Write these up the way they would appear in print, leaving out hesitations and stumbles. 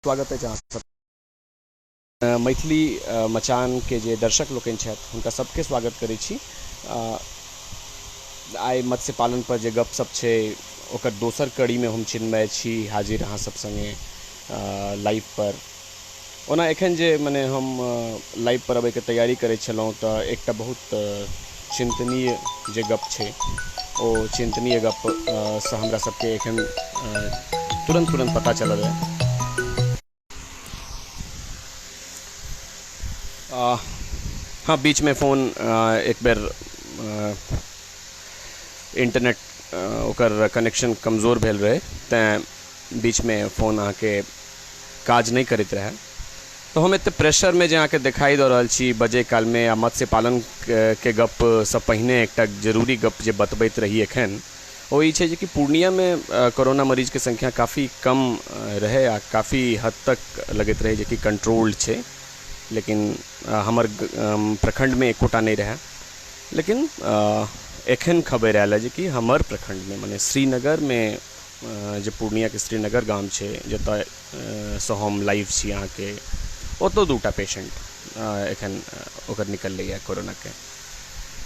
स्वागत अछि अहाँ सब मैथिली मचानके जे दर्शक लोकनि छथि हुनका सबके स्वागत करै छी। आइ मत्स्य पालन पर जे गपशप छै ओकर दोसर कड़ीमे हम चिन्मय छी हाजिर अहाँ सब सङ्गे लाइव पर। ओना एखन जे मने हम लाइव पर अबैके तैयारी करै छलहुँ तऽ एकटा बहुत चिन्तनीय जे गप छै ओ चिन्तनीय गपसँ हमरा सबके एखन तुरन्त तुरन्त पता चलल हँ। हँ, बीचमे फोन एक बेर इंटरनेट ओकर कनेक्शन कमजोर भेल रहै, तैँ बीचमे फोन अहाँके काज नहि करैत रहए। तऽ हम एतेक प्रेशरमे जे अहाँके देखाइ दऽ रहल छी बजै कालमे आ मत्स्य पालनके गपसँ पहिने एकटा जरूरी गप जे बतबैत रही एखन, ओ ई छै जे कि पूर्णियामे कोरोना मरीजके संख्या काफी कम रहै आ काफी हद तक लगैत रहै जेकि कंट्रोल्ड छै, लेकिन हमर प्रखण्डमे एकोटा नहि रहै। लेकिन एखन खबरि आयल हँ जेकि हमर प्रखण्डमे मने श्रीनगरमे, जे पूर्णियाके श्रीनगर गाम छै जतयसँ हम लाइव छी अहाँके, ओतौ दूटा पेशेंट एखन ओकर निकललैए कोरोनाके।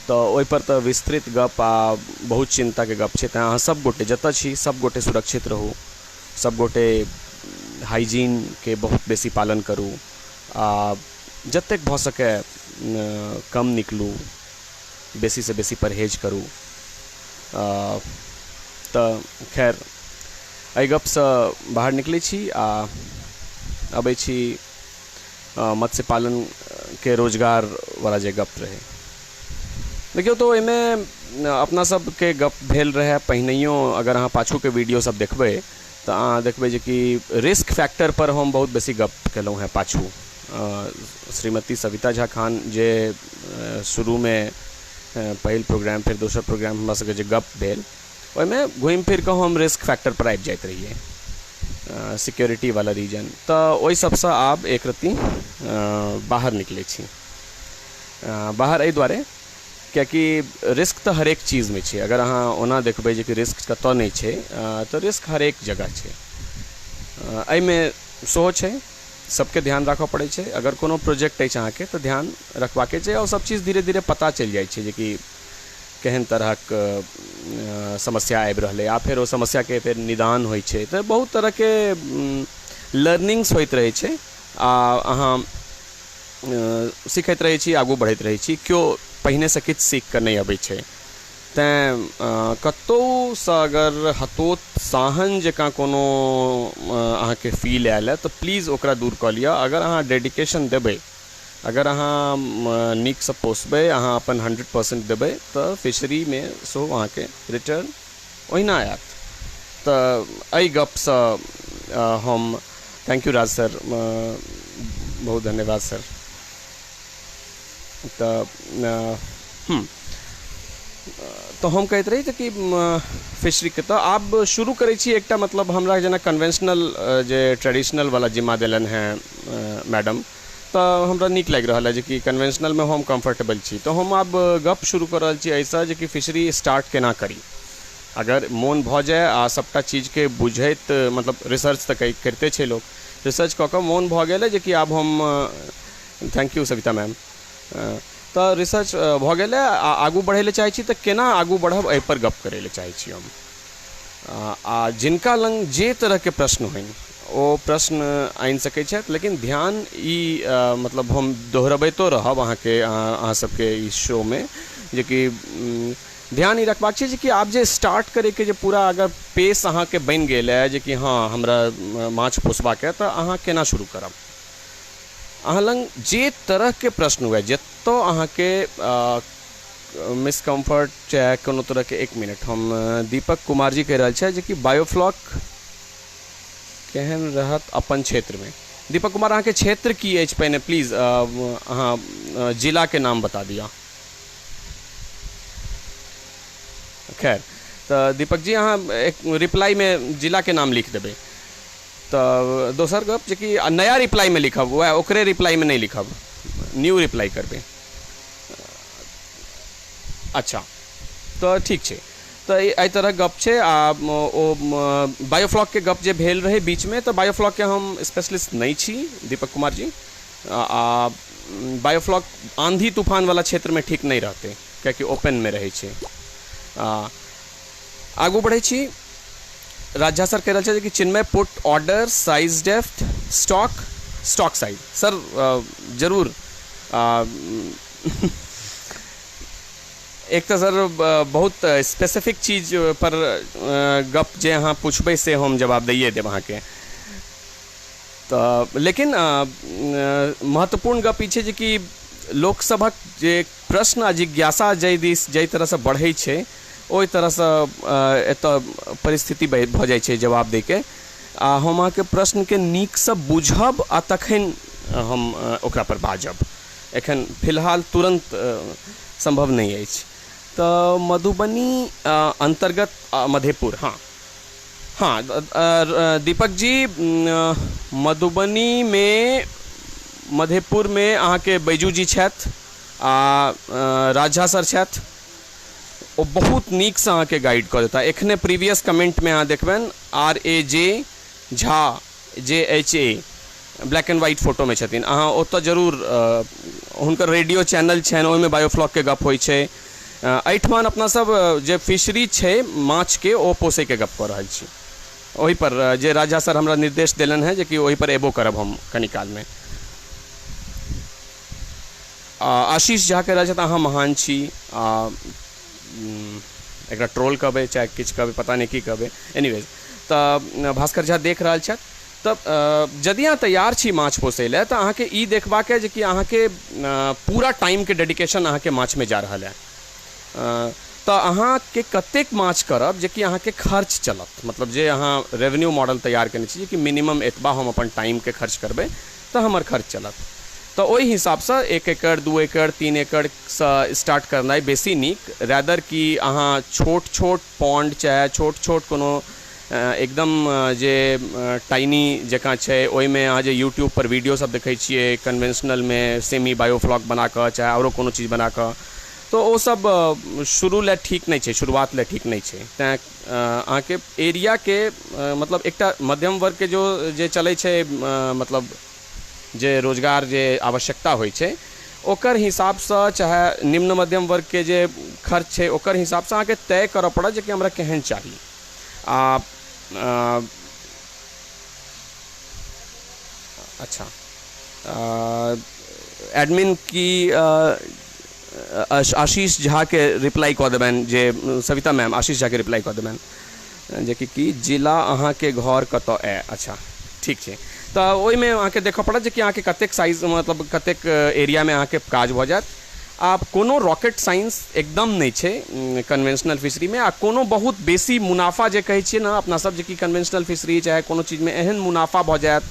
तऽ ओहिपर तऽ विस्तृत गप आ बहुत चिन्ताके गप छै। तैँ अहाँ सब गोटे जतऽ छी सब गोटे सुरक्षित रहू, सब गोटे हाइजीनके बहुत बेसी पालन करू आ जतेक भऽ सकै कम निकलू, बेसीसँ बेसी परहेज करू। तऽ खैर एहि गपसँ बाहर निकलै छी आ अबै छी मत्स्य पालनके रोजगारवला जे गप रहै। देखियौ, तऽ ओहिमे अपना सबके गप भेल रहै पहिनहियो। अगर अहाँ पाछूके वीडियो सब देखबै तऽ अहाँ देखबै जे कि रिस्क फैक्टर पर हम बहुत बेसी गप केलहुँ हेँ पाछू। श्रीमती सविता झा खान जे शुरूमे पहिल प्रोग्राम, फेर दोसर प्रोग्राम हमरा सबके जे गप भेल, ओहिमे घुमि फिर कऽ हम रिस्क फैक्टर पर आबि जाइत रहियै, सिक्योरिटी वाला रीजन। तऽ ओहि सबसँ आब एक रत्ती बाहर निकलै छी। बाहर एहि दुआरे कियाकि रिस्क तऽ हरेक चीजमे छै। अगर अहाँ ओना देखबै जे कि रिस्क कतऽ नहि छै, तऽ रिस्क हरेक जगह छै। एहिमे सेहो छै, सबके ध्यान राखऽ पड़ै छै। अगर कोनो प्रोजेक्ट अछि अहाँके तऽ ध्यान रखबाके छै आओर सब चीज धीरे धीरे पता चलि जाइ छै जेकि केहन तरहक समस्या आबि रहलै आ फेर ओ समस्याके फेर निदान होइ छै। तऽ बहुत तरहके लर्निंग्स होइत रहै छै आ अहाँ सीखैत रहै छी, आगू बढ़ैत रहै छी। केओ पहिनेसँ किछु सीख कऽ नहि अबै छै। तैँ कतहुसँ अगर हतोत्साहन जकाँ कोनो अहाँके फील आयल हँ तऽ प्लीज ओकरा दूर कऽ लिअ। अगर अहाँ डेडिकेशन देबै, अगर अहाँ नीकसँ पोसबै, अहाँ अपन 100% देबै तऽ फिशरीमे सेहो अहाँके रिटर्न ओहिना आयत। तऽ एहि गपसँ हम thank you राज सर, बहुत धन्यवाद सर। तऽ तऽ हम कहैत रही जे कि फिशरीके तऽ आब शुरू करै छी एकटा, मतलब हमरा जेना कन्वेंशनल जे ट्रेडिशनल वाला जिम्मा देलनि हेँ मैडम, तऽ हमरा नीक लागि रहल है जेकि कन्वेंशनलमे हम कम्फर्टेबल छी। तऽ हम आब गप शुरू कऽ रहल छी एहिसँ जेकि फिशरी स्टार्ट केना करी। अगर मोन भऽ जाय आ सभटा चीजके बुझैत, मतलब रिसर्च तऽ करिते छै लोक, रिसर्च कऽ कऽ मोन भऽ गेलै जेकि आब हम, thank you Savita ma'am, तऽ रिसर्च भऽ गेलै आ आगू बढ़ै लए चाहै छी तऽ केना आगू बढ़ब एहिपर गप करै लए चाहै छी हम। आ जिनका लग जे तरहके प्रश्न होइन ओ प्रश्न आनि सकै छथि, लेकिन ध्यान ई मतलब हम दोहरबैतो रहब अहाँके, अहाँ सबके ई शोमे जेकि ध्यान ई रखबाक छै जेकि आब जे स्टार्ट करैके जे पूरा अगर पेस अहाँके बनि गेल है जेकि हँ हमरा माछ पोसबाक यऽ, तऽ अहाँ केना शुरू करब। अहाँ लग जे तरहके प्रश्न हुए, जतऽ अहाँके मिसकम्फर्ट चाहे कोनो तरहके, एक मिनट, हम दीपक कुमार जी कहि रहल छथि जेकि बायोफ्लॉक केहन रहत अपन क्षेत्रमे। दीपक कुमार, अहाँके क्षेत्र की अछि पहिने प्लीज अहाँ जिलाके नाम बता दिअ। खैर, तऽ दीपक जी अहाँ एक रिप्लाईमे जिलाके नाम लिख देबै। तऽ दोसर गप जेकि नया रिप्लाईमे लिखब, वएह ओकरे रिप्लाईमे नहि लिखब, न्यू रिप्लाई करबै। अच्छा, तऽ ठीक छै। तऽ एहि तरहक गप छै। आ ओ बायोफ्लॉकके गप जे भेल रहै बीचमे, तऽ बायोफ्लॉकके हम स्पेशलिस्ट नहि छी दीपक कुमार जी। आ बायोफ्लॉक आँधी तूफानवला क्षेत्रमे ठीक नहि रहतै, कियाकि ओपनमे रहै छै। आगू बढ़ै छी। राजा सर कहि रहल छै कि Chinmay put order, size, depth, stock, stock size. Sir जरूर, एक तऽ सर बहुत स्पेसिफिक चीज पर गप जे अहाँ पुछबै से हम जवाब दैए देब अहाँके। तऽ लेकिन महत्वपूर्ण गप ई छै जे कि लोकसभक जे प्रश्न आ जिज्ञासा जाहि दिस जाहि तरहसँ बढ़ै छै, ओहि तरहसँ एतऽ परिस्थिति भऽ जाइ छै जवाब दैके। आ हम अहाँके प्रश्नके नीकसँ बुझब आ तखन हम ओकरा पर बाजब, एखन फिलहाल तुरन्त सम्भव नहि अछि। तऽ मधुबनी अन्तर्गत मधेपुर, हँ हँ दीपक जी, मधुबनीमे मधेपुरमे अहाँके बैजू जी छथि आ राजा सर छथि, ओ बहुत नीकसँ अहाँके गाइड कऽ देता। एखने प्रीवियस कमेंटमे अहाँ देखबनि RAJ Jha JHA black and white फोटोमे छथिन। अहाँ ओतऽ जरूर, हुनकर रेडियो चैनल छनि, ओहिमे बायोफ्लॉकके गप होइ छै। एहिठमन अपना सब जे फिशरी छै माछके, ओ पोसैके गप कऽ रहल छी। ओहिपर जे राजा सर हमरा निर्देश देलनि हेँ जे कि ओहिपर एबो करब हम कनी कालमे। आशीष झा कहि रहल छथि अहाँ महान छी। एकरा ट्रोल कहबै चाहे किछु कहबै, पता नहि की कहबै, एनीवेज। तऽ भास्कर झा देख रहल छथि। तऽ यदि अहाँ तैयार छी माछ पोसै लए, तऽ अहाँके ई देखबाक अइ जे कि अहाँके पूरा टाइमके डेडिकेशन अहाँके माछमे जा रहल अइ, तऽ अहाँके कतेक माछ करब जे कि अहाँके खर्च चलत। मतलब जे अहाँ रेवेन्यू मॉडल तैयार केने छी कि मिनिमम एतबा हम अपन टाइमके खर्च करबै तऽ हमर खर्च चलत, तऽ ओहि हिसाबसँ 1 एकड़ 2 एकड़ 3 एकड़सँ स्टार्ट करनाइ बेसी नीक, रैदर कि अहाँ छोट छोट पॉन्ड चाहे छोट छोट कोनो एकदम जे टाइनी जकाँ छै ओहिमे अहाँ जे यूट्यूब पर वीडियो सब देखै छियै कन्वेंशनलमे सेमी बायोफ्लॉक बनाकऽ चाहे आओरो कोनो चीज बनाकऽ, तऽ ओ सब शुरू लए ठीक नहि छै, शुरुआत लए ठीक नहि छै। तैँ अहाँके एरियाके मतलब एकटा मध्यम वर्गके जो जे चलै छै, मतलब जे रोजगार जे आवश्यकता होइ छै ओकर हिसाबसँ, चाहे निम्न मध्यम वर्गके जे खर्च छै ओकर हिसाबसँ अहाँके तय करऽ पड़त जे कि हमरा केहन चाही। आ अच्छा एडमिन की आशीष झाके रिप्लाई कऽ देबनि, जे सविता मैम आशीष झाके रिप्लाई कऽ देबनि जे कि जिला अहाँके घर कतऽ अइ। अच्छा ठीक छै, तऽ ओहिमे अहाँके देखऽ पड़त जे कि अहाँके कतेक साइज मतलब कतेक एरियामे अहाँके काज भऽ जायत। आब कोनो रॉकेट साइंस एकदम नहि छै कन्वेंशनल फिशरीमे, आ कोनो बहुत बेसी मुनाफा जे कहै छियै ने अपना सब जे कि कन्वेंशनल फिशरी चाहे कोनो चीजमे एहन मुनाफा भऽ जायत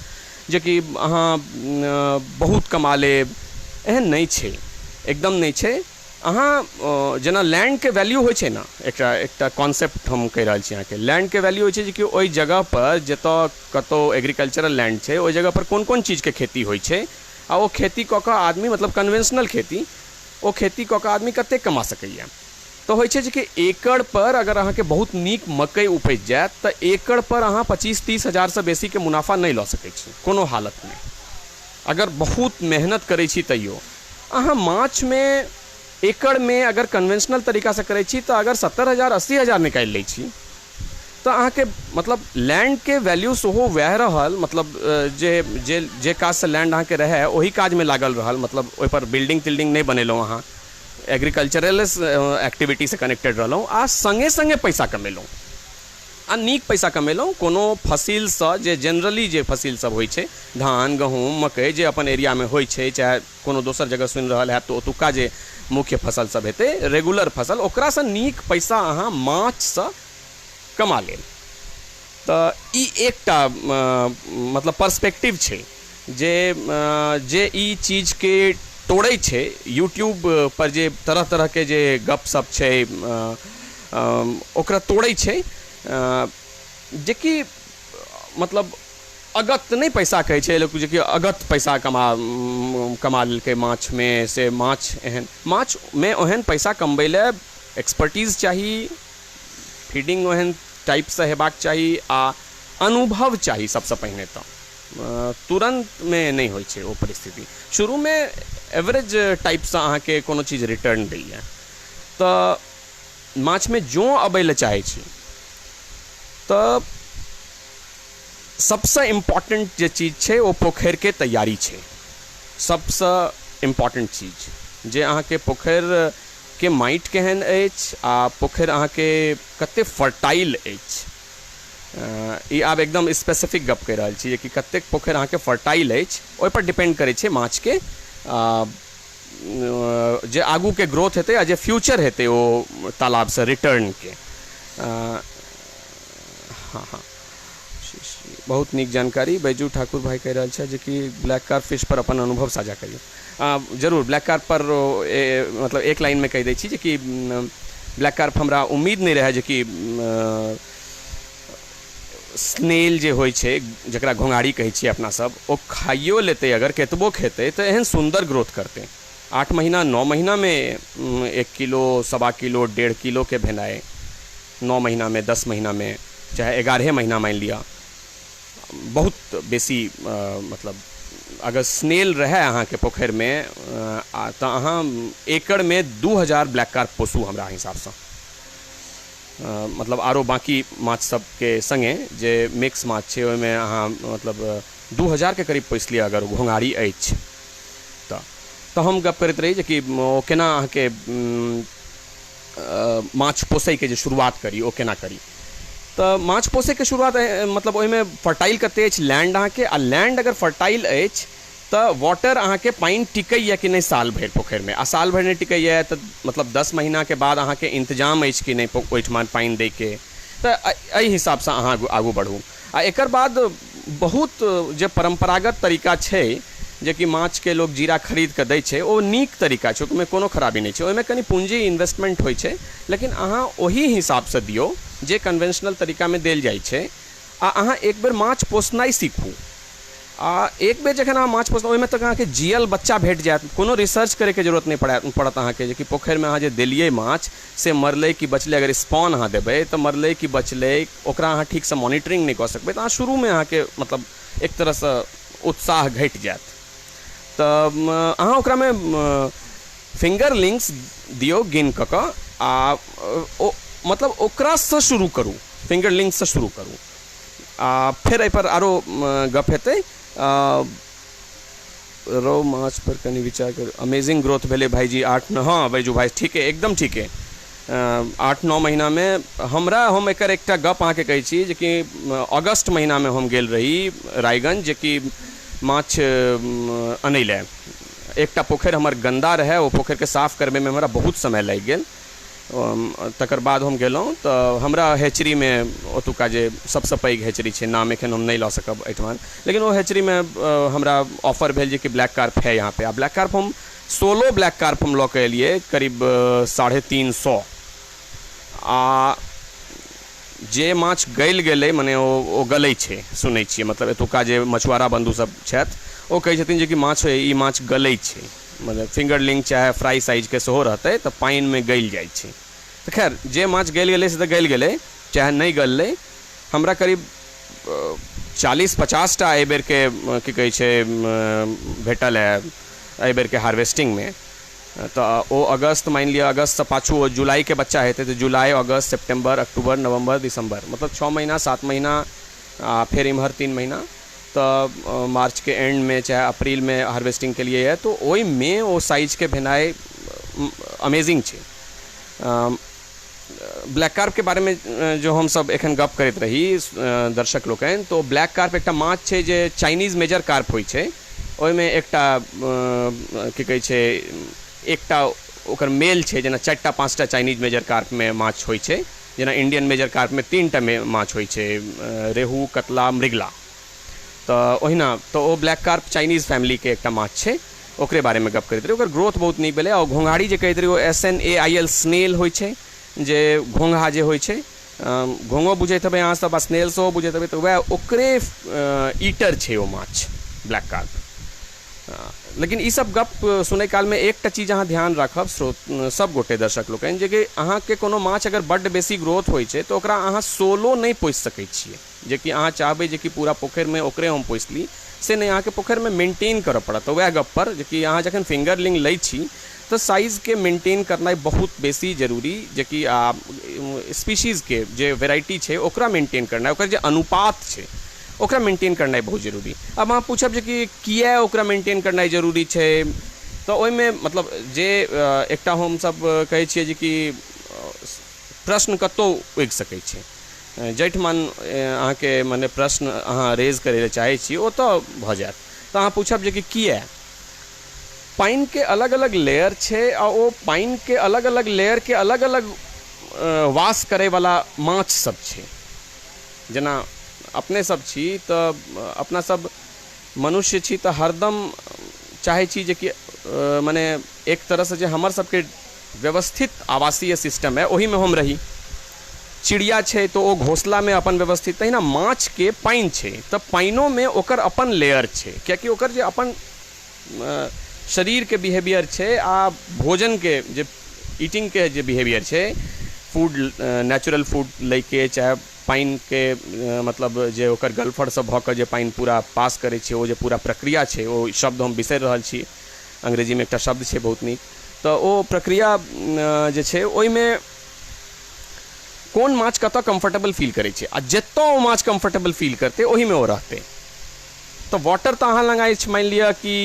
जे कि अहाँ बहुत कमा लेब, एहन नहि छै, एकदम नहि छै। अहाँ जेना लैंडके वैल्यू होइ छै ने, एकटा एकटा कॉन्सेप्ट हम कहि रहल छी अहाँके, लैंडके वैल्यू होइ छै जे कि ओहि जगहपर जतऽ कतहु एग्रीकल्चरल लैंड छै ओहि जगहपर कोन कोन चीजके खेती होइ छै, आ ओ खेती कऽ कऽ आदमी मतलब कन्वेंशनल खेती, ओ खेती कऽ कऽ आदमी कतेक कमा सकैए। तऽ होइ छै जे कि एकड़ पर अगर अहाँके बहुत नीक मकइ उपजि जायत तऽ एकड़ पर अहाँ 25-30 हजारसँ बेसीके मुनाफा नहि लऽ सकै छी कोनो हालतमे, अगर बहुत मेहनत करै छी तैयो। अहाँ माछमे एकड़मे अगर कन्वेंशनल तरीकासँ करै छी तऽ अगर 70 हजार 80 हजार निकालि लै छी तऽ अहाँके मतलब लैंडके वैल्यू सेहो वएह रहल, मतलब जे जे जे काजसँ लैंड अहाँके रहै ओहि काजमे लागल रहल, मतलब ओहिपर बिल्डिंग तिल्डिंग नहि बनेलहुँ, अहाँ एग्रीकल्चरल एक्टिविटीसँ कनेक्टेड रहलहुँ आ सङ्गे सङ्गे पैसा कमेलहुँ आ नीक पैसा कमेलहुँ। कोनो फसिलसँ जे जनरली जे फसिल सब होइ छै, धान गहूँम मकइ जे अपन एरियामे होइ छै, चाहे कोनो दोसर जगह सुनि रहल हैब तऽ ओतुका जे मुख्य फसल सब हेतै रेगुलर फसल, ओकरासँ नीक पैसा अहाँ माछसँ कमा लेब। तऽ ई एकटा मतलब पर्सपेक्टिव छै जे जे ई चीजके तोड़ै छै। यूट्यूब पर जे तरह तरहके जे गप सप छै ओकरा तोड़ै छै, जेकि मतलब अगत नहि पैसा कहै छै लोक, जेकि अगत पैसा कमा लेलकै माछमे से, माछ एहन माछमे ओहन पैसा कमबै लए एक्सपर्टीज चाही, फीडिंग ओहन टाइपसँ हेबाक चाही आ अनुभव चाही सबसँ पहिने तऽ। तुरन्तमे नहि होइ छै ओ परिस्थिति। शुरूमे एवरेज टाइपसँ अहाँके कोनो चीज रिटर्न दैए। तऽ माछमे जँ अबै लए चाहै छी तऽ सबसँ इम्पोर्टेंट जे चीज छै ओ पोखरिके तैयारी छै। सबसँ इम्पोर्टेंट चीज जे अहाँके पोखरिके माटि केहन अछि आ पोखरि अहाँके कते फर्टाइल अछि। ई आब एकदम स्पेसिफिक गप कहि रहल छी कि कतेक पोखरि अहाँके फर्टाइल अछि, ओहिपर डिपेंड करै छै माछके जे आगूके ग्रोथ हेतै आ जे फ्यूचर हेतै ओ तालाबसँ रिटर्नके। हँ हँ, बहुत नीक जानकारी। बैजू ठाकुर भाई कहि रहल छथि जेकि ब्लैक कार्प फिश पर अपन अनुभव साझा करियौ। जरूर, ब्लैक कार्प पर मतलब एक लाइनमे कहि दै छी जेकि ब्लैक कार्प हमरा उम्मीद नहि रहै जेकि स्नेल जे होइ छै, जकरा घोंघारी कहै छियै अपना सब, ओ खाइयो लेतै अगर केतबो खेतै तऽ एहन सुन्दर ग्रोथ करतै। 8 महीना 9 महीनामे 1 किलो 1.25 किलो 1.5 किलोके भेनाइ, 9 महीनामे 10 महीनामे चाहे 11 महीना मानि लिअ, बहुत बेसी। मतलब अगर स्नेल रहै अहाँके पोखरिमे तऽ अहाँ एकड़मे 2000 ब्लैक कार्प पोसू हमरा हिसाबसँ। मतलब आरो बाँकी माछ सबके सङ्गे जे मिक्स माछ छै ओहिमे अहाँ मतलब 2000के करीब पोसि लिअ अगर घोंघारी अछि तऽ। तऽ हम गप करैत रही जेकि ओ केना अहाँके माछ पोसैके जे शुरुआत करी ओ केना करी। तऽ माछ पोसैके शुरुआत मतलब ओहिमे फर्टाइल कते अछि लैंड अहाँके, आ लैंड अगर फर्टाइल अछि तऽ वाटर अहाँके पानि टिकैए कि नहि साल भरि पोखरिमे, आ साल भरि नहि टिकैए तऽ मतलब 10 महीनाके बाद अहाँके इन्तजाम अछि कि नहि ओहिठमा पानि दैके। तऽ एहि हिसाबसँ अहाँ आगू बढ़ू। आ एकर बाद बहुत जे परम्परागत तरीका छै जेकि माछके लोक जीरा खरीद कऽ दै छै, ओ नीक तरीका छै, ओहिमे कोनो खराबी नहि छै। ओहिमे कनि पूँजी इन्वेस्टमेंट होइ छै, लेकिन अहाँ ओही हिसाबसँ दियौ जे कन्वेंशनल तरीकामे देल जाइ छै। आ अहाँ एक बेर माछ पोसनाइ सीखू, आ एक बेर जखन अहाँ माछ पोसलहुँ ओहिमे तक अहाँके जियल बच्चा भेट जायत, कोनो रिसर्च करैके जरूरत नहि पड़त अहाँके जेकि पोखरिमे अहाँ जे देलियै माछ से मरलै कि बचलै। अगर स्पॉन अहाँ देबै तऽ मरलै कि बचलै ओकरा अहाँ ठीकसँ मॉनिटरिंग नहि कऽ सकबै, तऽ अहाँ शुरूमे अहाँके मतलब एक तरहसँ उत्साह घटि जायत। तऽ अहाँ ओकरामे फिंगर लिंक्स दियौ गिन कऽ कऽ, आ ओ मतलब ओकरासँ शुरू करू, फिंगर लिंक्ससँ शुरू करू। आ फेर एहिपर आरो गप हेतै। रौ माछ पर कनि विचार करू। अमेजिंग ग्रोथ भेलै भाईजी 8 9। हँ बैजू भाई ठीक है, एकदम ठीक है। 8 9 महीनामे हम एकर एकटा गप अहाँके कहै छी जेकि अगस्त महीनामे हम गेल रही रायगंज जेकि माछ अनै लए। एकटा पोखरि हमर गन्दा रहै, ओ पोखरिके साफ करबैमे हमरा बहुत समय लागि गेल। तकर बाद हम गेलहुँ तऽ हमरा हेचरीमे ओतुका जे सबसँ पैघ हेचरी छै, नाम एखन हम नहि लऽ सकब एहिठमा, लेकिन ओ हेचरीमे हमरा ऑफर भेल जे कि ब्लैक कार्प है यहाँ पे। आ ब्लैक कार्प हम सोलो ब्लैक कार्प हम लऽ कऽ एलियै करीब 350। आ जे माछ गलि गेलै, मने ओ गलै छै सुनै छियै, मतलब एतुका जे मछुआरा बन्धु सब छथि ओ कहै छथिन जे कि माछ ई माछ गलै छै, मतलब फिंगर लिंक चाहे फ्राई साइजके सेहो रहतै तऽ पानिमे गलि जाइ छै। तऽ खैर जे माछ गलि गेलै से तऽ गलि गेलै, चाहे नहि गललै। हमरा करीब 40-50 टा एहिबेरके की कहै छै भेटल है एहिबेरके हार्वेस्टिंगमे। तऽ ओ अगस्त मानि लिअ, अगस्तसँ पाछू ओ जुलाइके बच्चा हेतै तऽ जुलाई अगस्त सितम्बर अक्टूबर नवम्बर दिसम्बर, मतलब 6 महीना 7 महीना आ फेर इम्हर 3 महीना, तऽ मार्चके एंडमे चाहे अप्रीलमे हार्वेस्टिंग केलियै यऽ तऽ ओहिमे ओ साइजके भेनाइ अमेजिंग छै। ब्लैक कार्पके बारेमे जो हमसब एखन गप करैत रही दर्शक लोकनि, तऽ ब्लैक कार्प एकटा माछ छै जे चाइनीज मेजर कार्प होइ छै। ओहिमे एकटा की कहै छै एकटा ओकर मेल छै, जेना 4टा 5टा चाइनीज मेजर कार्पमे माछ होइ छै, जेना इंडियन मेजर कार्पमे 3टा माछ होइ छै, रेहू कतला मृगला। तऽ ओहिना तऽ ओ ब्लैक कार्प चाइनीज फैमिलीके एकटा माछ छै, ओकरे बारेमे गप करैत रही। ओकर ग्रोथ बहुत नीक भेलै। आ घोंघारी जे कहैत रही ओ SNAIL snail होइ छै, जे घोंघा जे होइ छै, घोंघो बुझैत हेबै अहाँ सब आ स्नेल सेहो बुझैत हेबै, तऽ वएह ओकरे ईटर छै ओ माछ ब्लैक कार्प। लेकिन ई सब गप सुनै कालमे एकटा चीज अहाँ ध्यान राखब स्रोत सब गोटे दर्शक लोकनि, जेकि अहाँके कोनो माछ अगर बड्ड बेसी ग्रोथ होइ छै तऽ ओकरा अहाँ सोलो नहि पोसि सकै छियै। जेकि अहाँ चाहबै जेकि पूरा पोखरिमे ओकरे हम पोसि ली, से नहि, अहाँके पोखरिमे मेन्टेन करऽ पड़त। तऽ वएह गप पर जेकि अहाँ जखन फिंगरलिंग लै छी तऽ साइजके मेन्टेन करनाइ बहुत बेसी जरूरी, जेकि स्पीशीजके जे वेराइटी छै ओकरा मेन्टेन करनाइ, ओकर जे अनुपात छै ओकरा मेन्टेन करनाइ बहुत जरूरी। आब अहाँ पूछब जे कि किया ओकरा मेन्टेन करनाइ जरूरी छै, तऽ ओहिमे मतलब जे एकटा हमसब कहै छियै जेकि प्रश्न कतहु उगि सकै छै, जाहिठमन अहाँके मने प्रश्न अहाँ रेज करै लए चाहै छी ओतऽ भऽ जायत। तऽ अहाँ पूछब जे कि किया पानिके अलग अलग लेयर छै आ ओ पानिके अलग अलग लेयरके अलग अलग वास करैवला माछ सब छै। जेना अपने सब छी तऽ अपना सब मनुष्य छी तऽ हरदम चाहै छी जेकि मने एक तरहसँ जे हमर सबके व्यवस्थित आवासीय सिस्टम है ओहिमे हम रही। चिड़िया छै तऽ ओ घोंसलामे अपन व्यवस्थित, तहिना माछके पानि छै तऽ पानिओमे ओकर अपन लेयर छै, कियाकि ओकर जे अपन शरीरके बिहेवियर छै आ भोजनके जे ईटिंगके जे बिहेवियर छै, फूड नेचुरल फूड लैके चाहे पानिके मतलब जे ओकर गलफड़सँ भऽ कऽ जे पानि पूरा पास करै छै, ओ जे पूरा प्रक्रिया छै, ओ शब्द हम बिसरि रहल छी, अंग्रेजीमे एकटा शब्द छै बहुत नीक, तऽ ओ प्रक्रिया जे छै ओहिमे कोन माछ कतऽ कम्फर्टेबल फील करै छै आ जतऽ ओ माछ कम्फर्टेबल फील करतै ओहिमे ओ रहतै। तऽ वाटर तऽ अहाँ लग अछि, मानि लिअ कि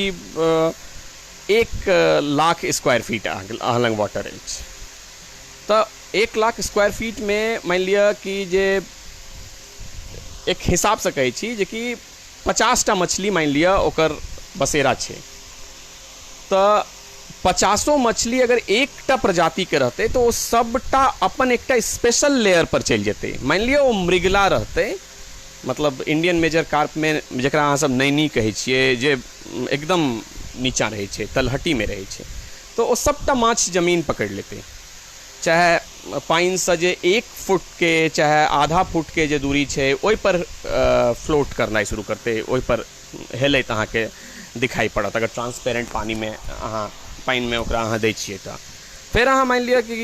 1 लाख स्क्वायर फीट अहाँ लग वाटर अछि, तऽ 1 लाख स्क्वायर फीटमे मानि लिअ कि जे एक हिसाबसँ कहै छी जेकि 50टा मछली मानि लिअ ओकर बसेरा छै, तऽ 50 मछली अगर एकटा प्रजातिके रहतै तऽ ओ सबटा अपन एकटा स्पेशल लेयर पर चलि जेतै। मानि लिअ ओ मृगला रहतै, मतलब इंडियन मेजर कार्पमे जकरा अहाँ सब नैनी कहै छियै, जे एकदम नीचाँ रहै छै, तलहटीमे रहै छै, तऽ ओ सबटा माछ जमीन पकड़ि लेतै। चाहे पानिसँ जे 1 फुटके चाहे आधा फुटके जे दूरी छै ओहिपर फ्लोट करनाइ शुरू करतै, ओहिपर हेलैत अहाँके दिखाइ पड़त अगर ट्रांसपेरेंट पानिमे अहाँ पानिमे ओकरा अहाँ दै छियै तऽ। फेर अहाँ मानि लिअ कि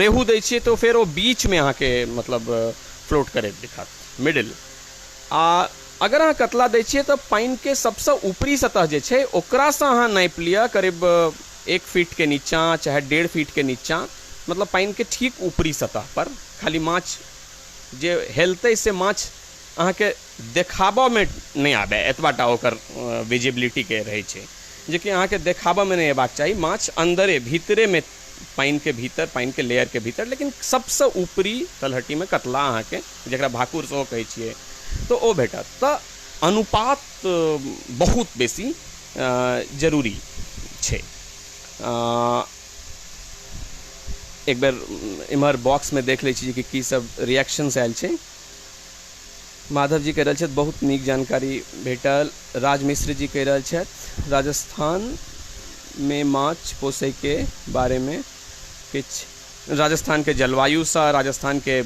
रेहू दै छियै तऽ फेर ओ बीचमे अहाँके मतलब फ्लोट करैत दिखत, मिडिल। आ अगर अहाँ कतला दै छियै तऽ पानिके सबसँ ऊपरी सतह जे छै ओकरासँ अहाँ नापि लिअ करीब 1 फीटके नीचाँ चाहे 1.5 फीटके नीचाँ, मतलब पानिके ठीक ऊपरी सतह पर खाली माछ जे हेलतै से माछ अहाँके देखाबऽमे नहि आबै, एतबा टा ओकर विजिबिलिटीके रहै छै, जेकि अहाँके देखाबऽमे नहि अयबाक चाही माछ अन्दरे भीतरेमे, पानिके भीतर, पानिके लेयरके भीतर। लेकिन सबसँ ऊपरी तलहटीमे कतला अहाँके, जकरा भाकुर सेहो कहै छियै, तऽ ओ भेटत। तऽ अनुपात बहुत बेसी जरूरी छै। एक बेर इम्हर बॉक्समे देख लै छी कि की सब रिएक्शंस आयल छै। माधव जी कहि रहल छथि, बहुत नीक जानकारी भेटल। राज मिश्र जी कहि रहल छथि, राजस्थानमे माछ पोसैके बारेमे किछु, राजस्थानके जलवायुसँ राजस्थानके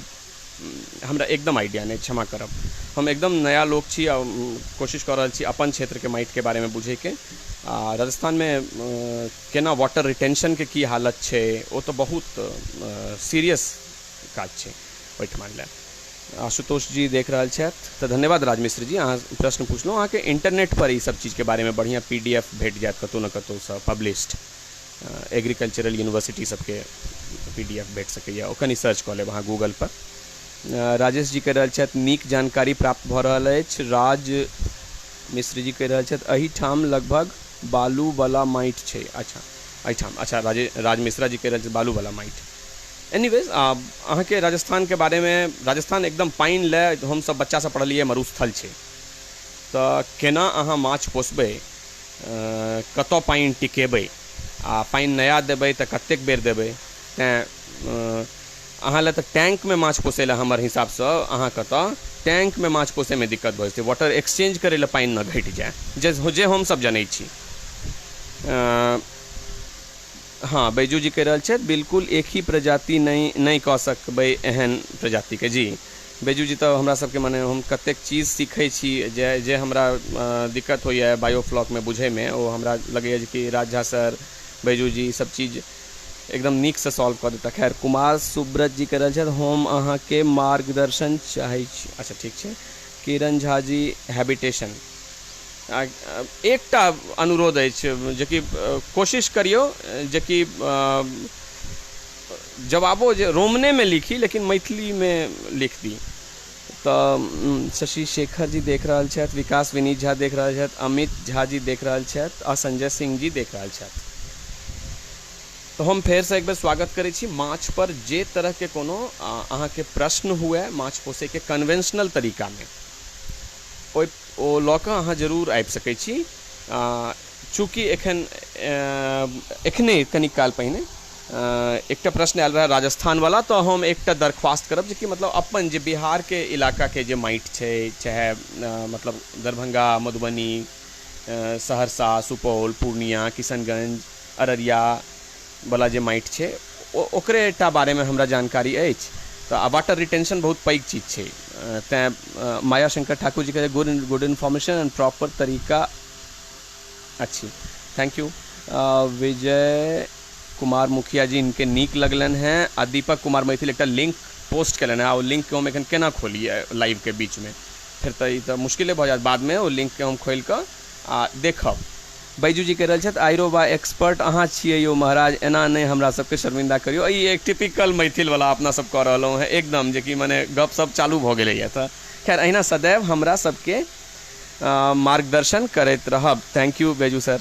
हमरा एकदम आइडिया नहि, क्षमा करब, हम एकदम नया लोक छी आ कोशिश कऽ रहल छी अपन क्षेत्रके माटिके बारेमे बुझैके। आ राजस्थानमे केना वाटर रिटेंशनके की हालत छै, ओ तऽ बहुत सीरियस काज छै ओहिठमा लए। आशुतोष जी देख रहल छथि, तऽ धन्यवाद राज मिश्र जी, अहाँ प्रश्न पुछलहुँ। अहाँके इंटरनेट पर ई सब चीजके बारेमे बढ़िआँ पीडीएफ भेट जायत कतहु ने कतहुसँ पब्लिश्ड, एग्रीकल्चरल यूनिवर्सिटी सबके पीडीएफ भेट सकैए, ओ कनि सर्च कऽ लेब अहाँ गूगल पर। राजेश जी कहि रहल छथि, नीक जानकारी प्राप्त भऽ रहल अछि। राज मिश्र जी कहि रहल छथि, एहिठाम लगभग बालू वाला माटि छै। अच्छा, एहिठाम, अच्छा, राज मिश्रा जी कहि रहल छथि बालू वाला माटि। एनीवेज, अहाँके राजस्थानके बारेमे, राजस्थान एकदम पानि लए हमसब बच्चासँ पढ़लियै मरुस्थल छै, तऽ केना अहाँ माछ पोसबै, कतऽ पानि टिकेबै आ पानि नया देबै तऽ कतेक बेर देबै? तैँ अहाँ लए तऽ टैंकमे माछ पोसै लए हमर हिसाबसँ अहाँके तऽ टैंकमे माछ पोसैमे दिक्कत भऽ जेतै, वाटर एक्सचेंज करै लए पानि ने घटि जाय, जे जे हमसब जनै छी। हँ, बैजू जी कहि रहल छथि, बिल्कुल एक ही प्रजाति नहि, नहि कऽ सकबै एहन प्रजातिके। जी। बैजू जी तऽ हमरा सबके मने हम कतेक चीज सीखै छी जे जे हमरा दिक्कत होइए बायोफ्लॉकमे बुझैमे, ओ हमरा लगैए जे कि राज झा सर, बैजू जी ई सब चीज एकदम नीकसँ सॉल्व कऽ देता। खैर, कुमार सुब्रत जी कहि रहल छथि हम अहाँके मार्गदर्शन चाहै छी। अच्छा ठीक छै। किरण झा जी हैबिटेशन, एकटा अनुरोध अछि जेकि कोशिश करियौ जेकि जवाबो जे रोमनेमे लिखी लेकिन मैथिलीमे लिख दी। तऽ शशि शेखर जी देख रहल छथि, विकास विनीत झा देख रहल छथि, अमित झा जी देख रहल छथि आ संजय सिंह जी देख रहल छथि। तऽ हम फेरसँ एक बेर स्वागत करै छी। माछ पर जे तरहके कोनो अहाँके प्रश्न हुए माछ पोसैके कन्वेंशनल तरीकामे, ओहि ओ लऽ कऽ अहाँ जरूर आबि सकै छी। चूँकि एखन एखने कनिक काल पहिने एकटा प्रश्न आयल रहै राजस्थानवला, तऽ हम एकटा दरख्वास्त करब जेकि मतलब अपन जे बिहारके इलाकाके जे माटि छै, चाहे मतलब दरभंगा, मधुबनी, सहरसा, सुपौल, पूर्णिया, किशनगंज, अररिया वला जे माटि छै, ओकरे टा बारेमे हमरा जानकारी अछि। तऽ आ वाटर रिटेंशन बहुत पैघ चीज छै, तैँ माया शंकर ठाकुर जी के गुड इन्फॉर्मेशन एंड प्रॉपर तरीका अछि। Thank you. Vijay Kumar मुखिया जी इनके नीक लगलनि हेँ आ दीपक कुमार मैथिल एकटा लिंक पोस्ट केलनि हेँ आ ओ लिंकके हम एखन केना खोलियै लाइवके बीचमे, फेर तऽ ई तऽ मुश्किले भऽ जायत। बादमे ओ लिंकके हम खोलि कऽ आ देखब। बैजू जी कहि रहल छथि आइरो बा एक्सपर्ट अहाँ छियै यौ महाराज, एना नहि हमरा सबके शर्मिंदा करियौ। ई एक टिपिकल मैथिलवला अपना सब कऽ रहलहुँ हेँ एकदम, जेकि मने गपशप चालू भऽ गेलैए। तऽ खैर अहिना सदैव हमरा सबके मार्गदर्शन करैत रहब। Thank you Baiju sir.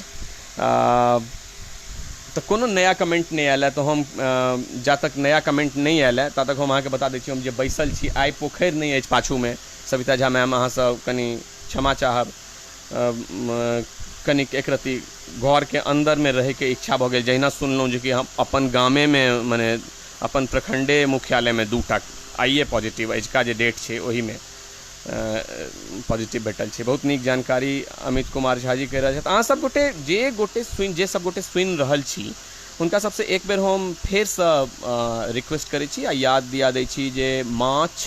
तऽ कोनो नया कमेंट नहि आयल है, तऽ हम जा तक नया कमेंट नहि आयल है ता तक हम अहाँके बता दै छी हम जे बैसल छी आइ पोखरि नहि अछि पाछूमे। सविता झा मैम अहाँसँ कनि क्षमा चाहब, कनिक एक रत्ती घरके अन्दरमे रहैके इच्छा भऽ गेल जहिना सुनलहुँ जेकि हम अपन गामेमे मने अपन प्रखण्डे मुख्यालयमे 2टा आइए पॉजिटिव अजुका जे डेट छै ओहिमे पॉजिटिव भेटल छै। बहुत नीक जानकारी अमित कुमार झा जी कहि रहल छथि। अहाँ सब गोटे जे सब गोटे सुनि रहल छी हुनका सबसँ एक बेर हम फेरसँ रिक्वेस्ट करै छी आ याद दिया दै छी जे माछ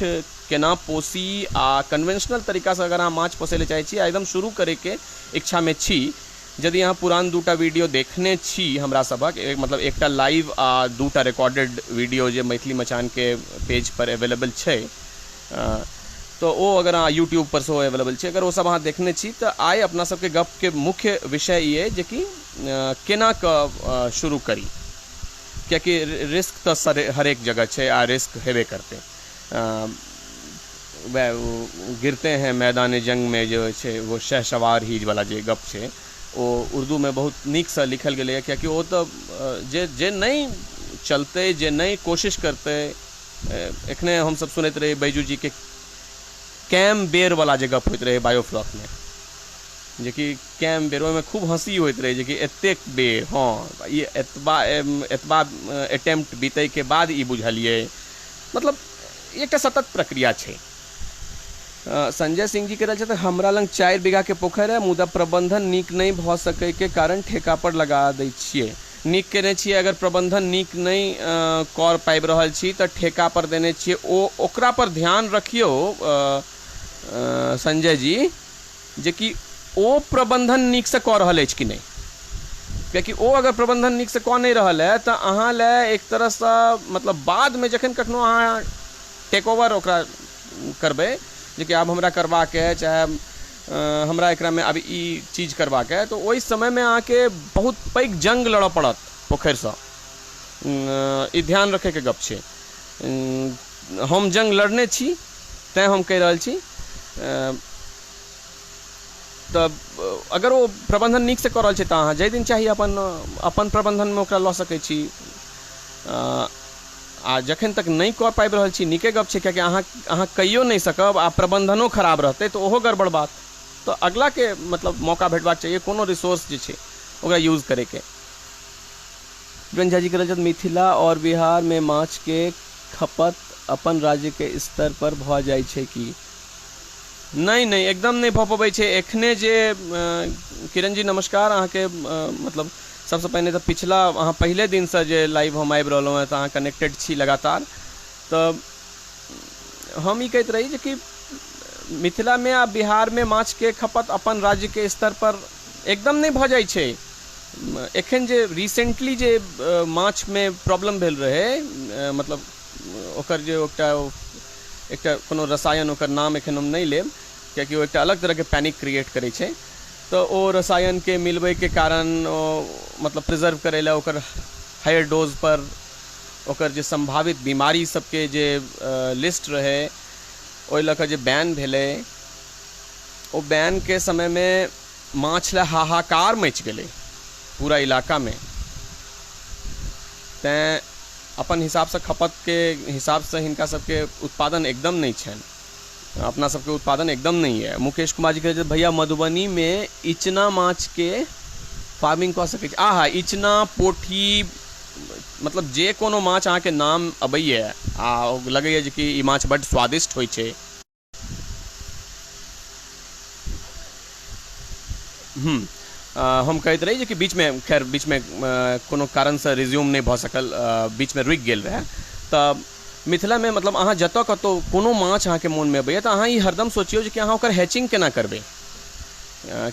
केना पोसी आ कन्वेंशनल तरीकासँ अगर अहाँ माछ पोसै लए चाहै छी आ एकदम शुरू करैके इच्छामे छी, यदि अहाँ पुरान 2टा वीडियो देखने छी हमरा सभक, मतलब एकटा लाइव आ 2टा रिकॉर्डेड वीडियो जे मैथिली मचानके पेज पर अवेलेबल छै, तऽ ओ अगर अहाँ यूट्यूब पर सेहो अवेलेबल छै, अगर ओ सब अहाँ देखने छी तऽ आइ अपना सबके गपके मुख्य विषय ई अइ जेकि केना कऽ शुरू करी, कियाकि रिस्क तऽ हरेक जगह छै आ रिस्क हेबे करतै। वएह गिरते हैं मैदान जंग में जे छै वो शह सवार ही वाला जे गप छै ओ उर्दूमे बहुत नीकसँ लिखल गेलैए, कियाकि ओ तऽ जे जे नहि चलतै, जे नहि कोशिश करतै। एखने हमसब सुनैत रही बैजू जीके कैम बेरवला जे गप होइत रहै बायोफ्लॉकमे, जेकि कैम बेर ओहिमे खूब हँसी होइत रहै जेकि एतेक बेर, हँ ई एतबा एतबा अटेम्प्ट बीतैके बाद ई बुझलियै, मतलब एकटा सतत प्रक्रिया छै। संजय सिंह जी कहि रहल छथि हमरा लग 4 बीघाके पोखरि है मुदा प्रबंधन नीक नहि भऽ सकैके कारण ठेका पर लगा दै छियै। नीक केने छियै, अगर प्रबंधन नीक नहि कर पाबि रहल छी तऽ ठेका पर देने छियै, ओ ओकरा पर ध्यान रखियौ संजय जी जेकि ओ प्रबंधन नीकसँ कऽ रहल अछि कि नहि, कियाकि ओ अगर प्रबंधन नीकसँ कऽ नहि रहल है तऽ अहाँ लए एक तरहसँ मतलब बादमे जखन कखनो अहाँ टेक ओवर ओकरा करबै जेकि आब हमरा करबाक है, चाहे हमरा एकरामे आब ई चीज करबाक है, तऽ ओहि समयमे अहाँके बहुत पैघ जंग लड़ऽ पड़त पोखरिसँ। ई ध्यान रखैके गप छै। हम जंग लड़ने छी तैँ हम कहि रहल छी। तऽ अगर ओ प्रबंधन नीकसँ कऽ रहल छै तऽ अहाँ जाहि दिन चाही अपन अपन प्रबंधनमे ओकरा लऽ सकै छी। आ जखन तक नहि कऽ पाबि रहल छी नीके गप छै, कियाकि अहाँ अहाँ कहियो नहि सकब आ प्रबंधनो खराब रहतै तऽ ओहो गड़बड़ बात। तऽ अगलाके मतलब मौका भेटबाक चाहिए कोनो रिसोर्स जे छै ओकरा यूज करैके। वीरेंद्र झा जी कह रहल छथि मिथिला और बिहार में माछ के खपत अपन राज्य के स्तर पर भऽ जाइ छै कि नहि? नहि, एकदम नहि भऽ पबै छै। एखने जे किरण जी नमस्कार, अहाँके मतलब सबसँ पहिने तऽ पिछला अहाँ पहिले दिनसँ जे लाइव हम आबि रहलहुँ हेँ तऽ अहाँ कनेक्टेड छी लगातार, तऽ हम ई कहैत रही जे कि मिथिलामे आ बिहारमे माछके खपत अपन राज्यके स्तर पर एकदम नहि भऽ जाइ छै। एखन जे रिसेंटली जे माछमे प्रॉब्लम भेल रहै, मतलब ओकर जे एकटा एकटा कोनो रसायन, ओकर नाम एखन हम नहि लेब कियाकि ओ एकटा अलग तरहके पैनिक क्रिएट करै छै, तऽ ओ रसायनके मिलबैके कारण ओ मतलब प्रिजर्व करै लए ओकर हायर डोज पर ओकर जे सम्भावित बीमारी सबके जे लिस्ट रहै ओहि लऽ कऽ जे बैन भेलै, ओ बैनके समयमे माछ लए हाहाकार मचि गेलै पूरा इलाकामे। तैँ अपन हिसाबसँ खपतके हिसाबसँ हिनका सबके उत्पादन एकदम नहि छनि, अपना सबके उत्पादन एकदम नहि यऽ। मुकेश कुमार जी कहै छथि भैया मधुबनीमे इचना माछके फार्मिंग कऽ सकै छी। आहा, इचना, पोठी, मतलब जे कोनो माछ अहाँके नाम अबैए आ लगैए जे कि ई माछ बड्ड स्वादिष्ट होइ छै। हम कहैत रही जे कि बीचमे, खैर बीचमे कोनो कारणसँ रिज्यूम नहि भऽ सकल, बीचमे रुकि गेल रहै। तऽ मिथिलामे मतलब अहाँ जतऽ कतहु कोनो माछ अहाँके मोनमे अबैए तऽ अहाँ ई हरदम सोचियौ जे कि अहाँ ओकर हैचिंग केना करबै,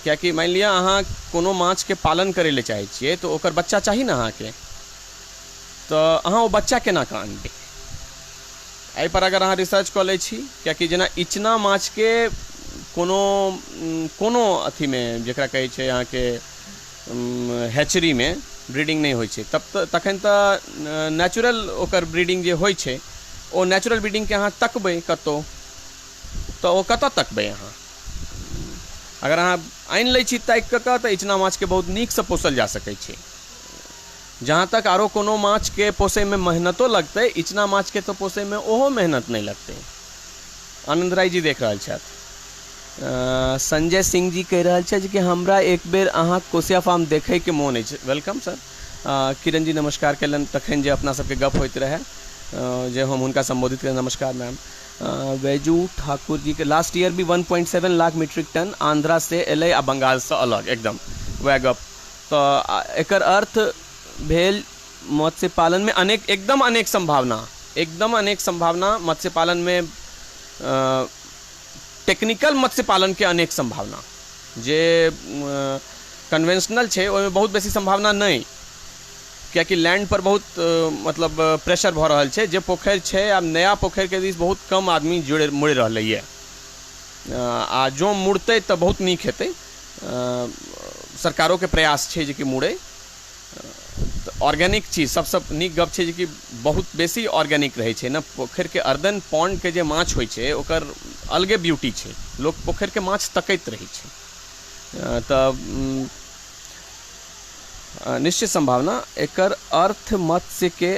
कियाकि मानि लिअ अहाँ कोनो माछके पालन करै लए चाहै छियै तऽ ओकर बच्चा चाही ने अहाँके, तऽ अहाँ ओ बच्चा केना कऽ अनबै, एहिपर अगर अहाँ रिसर्च कऽ लै छी। कियाकि जेना इचना माछके कोनो कोनो अथीमे जकरा कहै छै अहाँके हैचरीमे ब्रीडिंग नहि होइ छै, तब तऽ तखन तऽ नेचुरल ओकर ब्रीडिंग जे होइ छै ओ नेचुरल ब्रीडिंगके अहाँ तकबै कतहु, तऽ ओ कतऽ तकबै अहाँ? अगर अहाँ आनि लै छी ताकि कऽ तऽ इचना माछके बहुत नीकसँ पोसल जा सकै छै। जहाँ तक आरो कोनो माछके पोसैमे मेहनतो लगतै, इचना माछके तऽ पोसैमे ओहो मेहनत नहि लगतै। आनन्द राय जी देख रहल छथि। संजय सिंह जी कहि रहल छथि कि हमरा एक बेर अहाँ कोसिया फार्म देखैके मोन अछि। Welcome sir. किरण जी नमस्कार कयलनि तखन जे अपना सबके गप होइत रहै, जे हम हुनका सम्बोधित कयलनि। नमस्कार मैम। वैजू ठाकुर जी के लास्ट ईयर भी 1.7 लाख मीट्रिक टन आंध्रा से एलै आ बंगालसँ अलग, एकदम वएह गप। तऽ एकर अर्थ भेल मत्स्य पालनमे अनेक, एकदम अनेक सम्भावना, एकदम अनेक सम्भावना मत्स्य पालनमे, टेक्निकल मत्स्य पालनके अनेक सम्भावना। जे कन्वेंशनल छै ओहिमे बहुत बेसी सम्भावना नहि, कियाकि लैंड पर बहुत मतलब प्रेशर भऽ रहल छै। जे पोखरि छै आब नया पोखरिके दिस बहुत कम आदमी जुड़ि मुड़ि रहलैए, आ जँ मुड़तै तऽ बहुत नीक हेतै। सरकारोके प्रयास छै जे कि मुड़ै। तऽ ऑर्गेनिक चीज सबसँ नीक गप छै जे कि बहुत बेसी ऑर्गेनिक रहै छै ने। पोखरिके अर्दन पॉन्डके जे माछ होइ छै ओकर अलगे ब्यूटी छै, लोक पोखरिके माछ तकैत रहै छै। तऽ निश्चित सम्भावना, एकर अर्थ मत्स्यके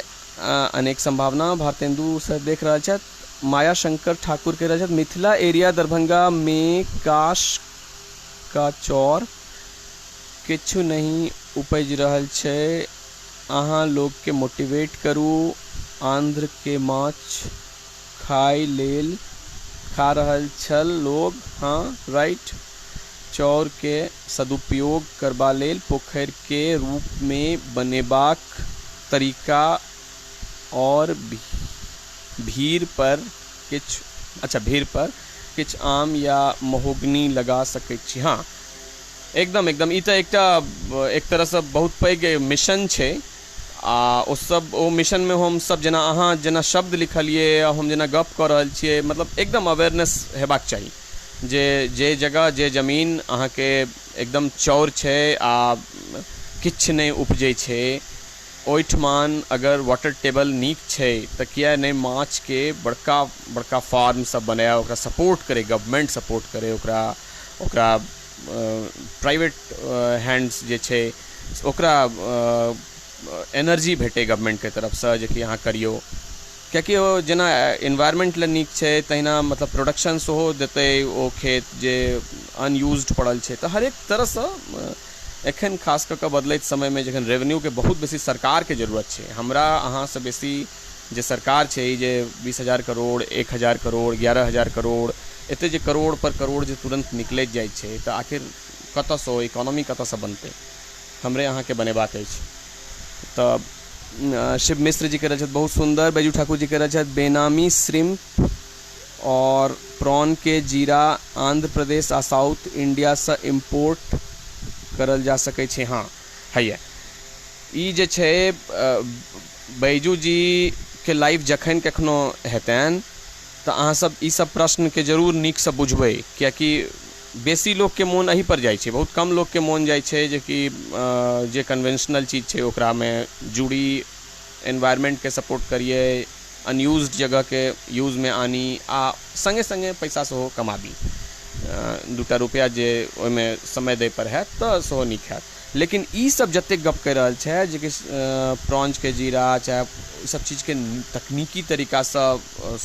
अनेक सम्भावना। भारतेन्दु सर देख रहल छथि। माया शंकर ठाकुर कहि रहल छथि मिथिला एरिया दरभंगा में काश का चौर किछु नहि उपजि रहल छै, अहाँ लोकके मोटिवेट करू, आंध्रके माछ खाय लेल खा रहल छल लोग। हाँ राइट। चाउरके सदुपयोग करबा लेल पोखरिके रूपमे बनेबाक तरीका और भीड़ पर किछु, अच्छा भीड़ पर किछु आम या महोगनी लगा सकैत छी। हाँ एकदम एकदम, ई तऽ एकटा एक तरहसँ बहुत पैघ मिशन छै, आ ओ सब ओ मिशनमे हम सब जेना अहाँ जेना शब्द लिखलियै, हम जेना गप कऽ रहल छियै, मतलब एकदम अवेयरनेस हेबाक चाही जे जे जगह जे जमीन अहाँके एकदम चौर छै आ किछु नहि उपजै छै, ओहिठमान अगर वाटर टेबल नीक छै तऽ किया नहि माछके बड़का बड़का फार्म सब बनाए, ओकरा सपोर्ट करै, गवर्नमेंट सपोर्ट करै, ओकरा ओकरा प्राइवेट हैंड्स जे छै ओकरा एनर्जी भेटै गवर्नमेंटके तरफसँ जे कि अहाँ करियौ, कियाकि ओ जेना एनवायरमेंट लए नीक छै तहिना मतलब प्रोडक्शन सेहो देतै ओ खेत जे अनयूज्ड पड़ल छै। तऽ हरेक तरहसँ एखन खास कऽ कऽ बदलैत समयमे जखन रेवेन्यूके बहुत बेसी सरकारके जरूरत छै, हमरा अहाँसँ बेसी जे सरकार छै ई जे 20,000 करोड़, 1,000 करोड़, 11,000 करोड़, एते जे करोड़ पर करोड़ जे तुरन्त निकलैत जाइ छै तऽ आखिर कतऽसँ ओ इकोनॉमी कतऽसँ बनतै, हमरे अहाँके बनेबाक अछि। तऽ शिव मिश्र जी कह रहल छथि बहुत सुन्दर। बैजू ठाकुर जी कह रहल छथि बेनामी श्रिम्प आओर प्रॉनके जीरा आन्ध्र प्रदेश आ साउथ इण्डियासँ इम्पोर्ट करल जा सकै छै। हँ, हैया ई जे छै बैजू जीके लाइव जखन कखनो हेतनि तऽ अहाँसभ ईसभ प्रश्नके जरूर नीकसँ बुझबै, कियाकि बेसी लोकके मोन एहिपर जाइ छै, बहुत कम लोकके मोन जाइ छै जेकि जे कन्वेन्शनल चीज छै ओकरामे जुड़ी, एनवायरमेन्टके सपोर्ट करियै, अनयूज्ड जगहके यूजमे आनी आ सङ्गे सङ्गे पैसा सेहो कमाबी। दूटा रुपैआ जे ओहिमे समय दैपर हैत तऽ सेहो नीक हैत। लेकिन ईसभ जतेक गप कहि रहल छथि जेकि प्रॉन्सके जीरा चाहे ईसभ चीजके तकनीकी तरीकासँ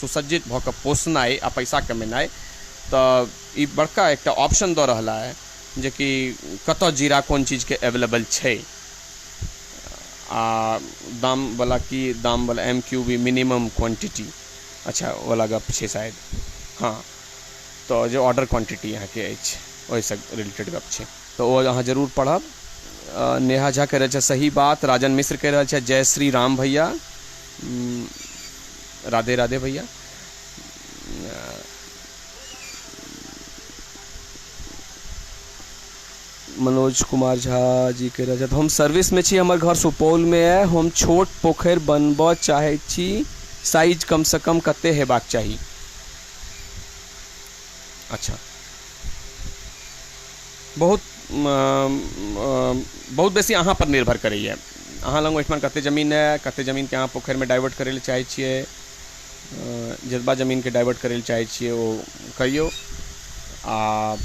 सुसज्जित भऽ कऽ पोसनाइ आ पैसा कमेनाइ, तऽ ई बड़का एकटा ऑप्शन दऽ रहला हइ जेकि कतय जीरा कोन चीजके अवेलेबल छै आ दामवला की दामवला M Q B minimum quantity, अच्छा ओवला गप छै शायद। हँ, तऽ जे ऑर्डर क्वांटिटी अहाँके अछि ओहिसँ रिलेटेड गप छै, तऽ ओ अहाँ जरूर पढ़ब। नेहा झा कहि रहल छथि सही बात, राजन मिश्र कहि रहल छथि जय श्री राम भैया, राधे राधे भैया। मनोज कुमार झा जी कहि रहल छथि हम सर्विसमे छी, हमर घर सुपौलमे अइ, हम छोट पोखरि बनबऽ चाहै छी, साइज कमसँ कम कते हेबाक चाही? अच्छा, बहुत बहुत बेसी अहाँ पर निर्भर करैए, अहाँ लग ओहिठमा कते जमीन अइ, कते जमीनके अहाँ पोखरिमे डाइवर्ट करै लए चाहै छियै, जतबा जमीनके डाइवर्ट करै लए चाहै छियै ओ करियौ। आ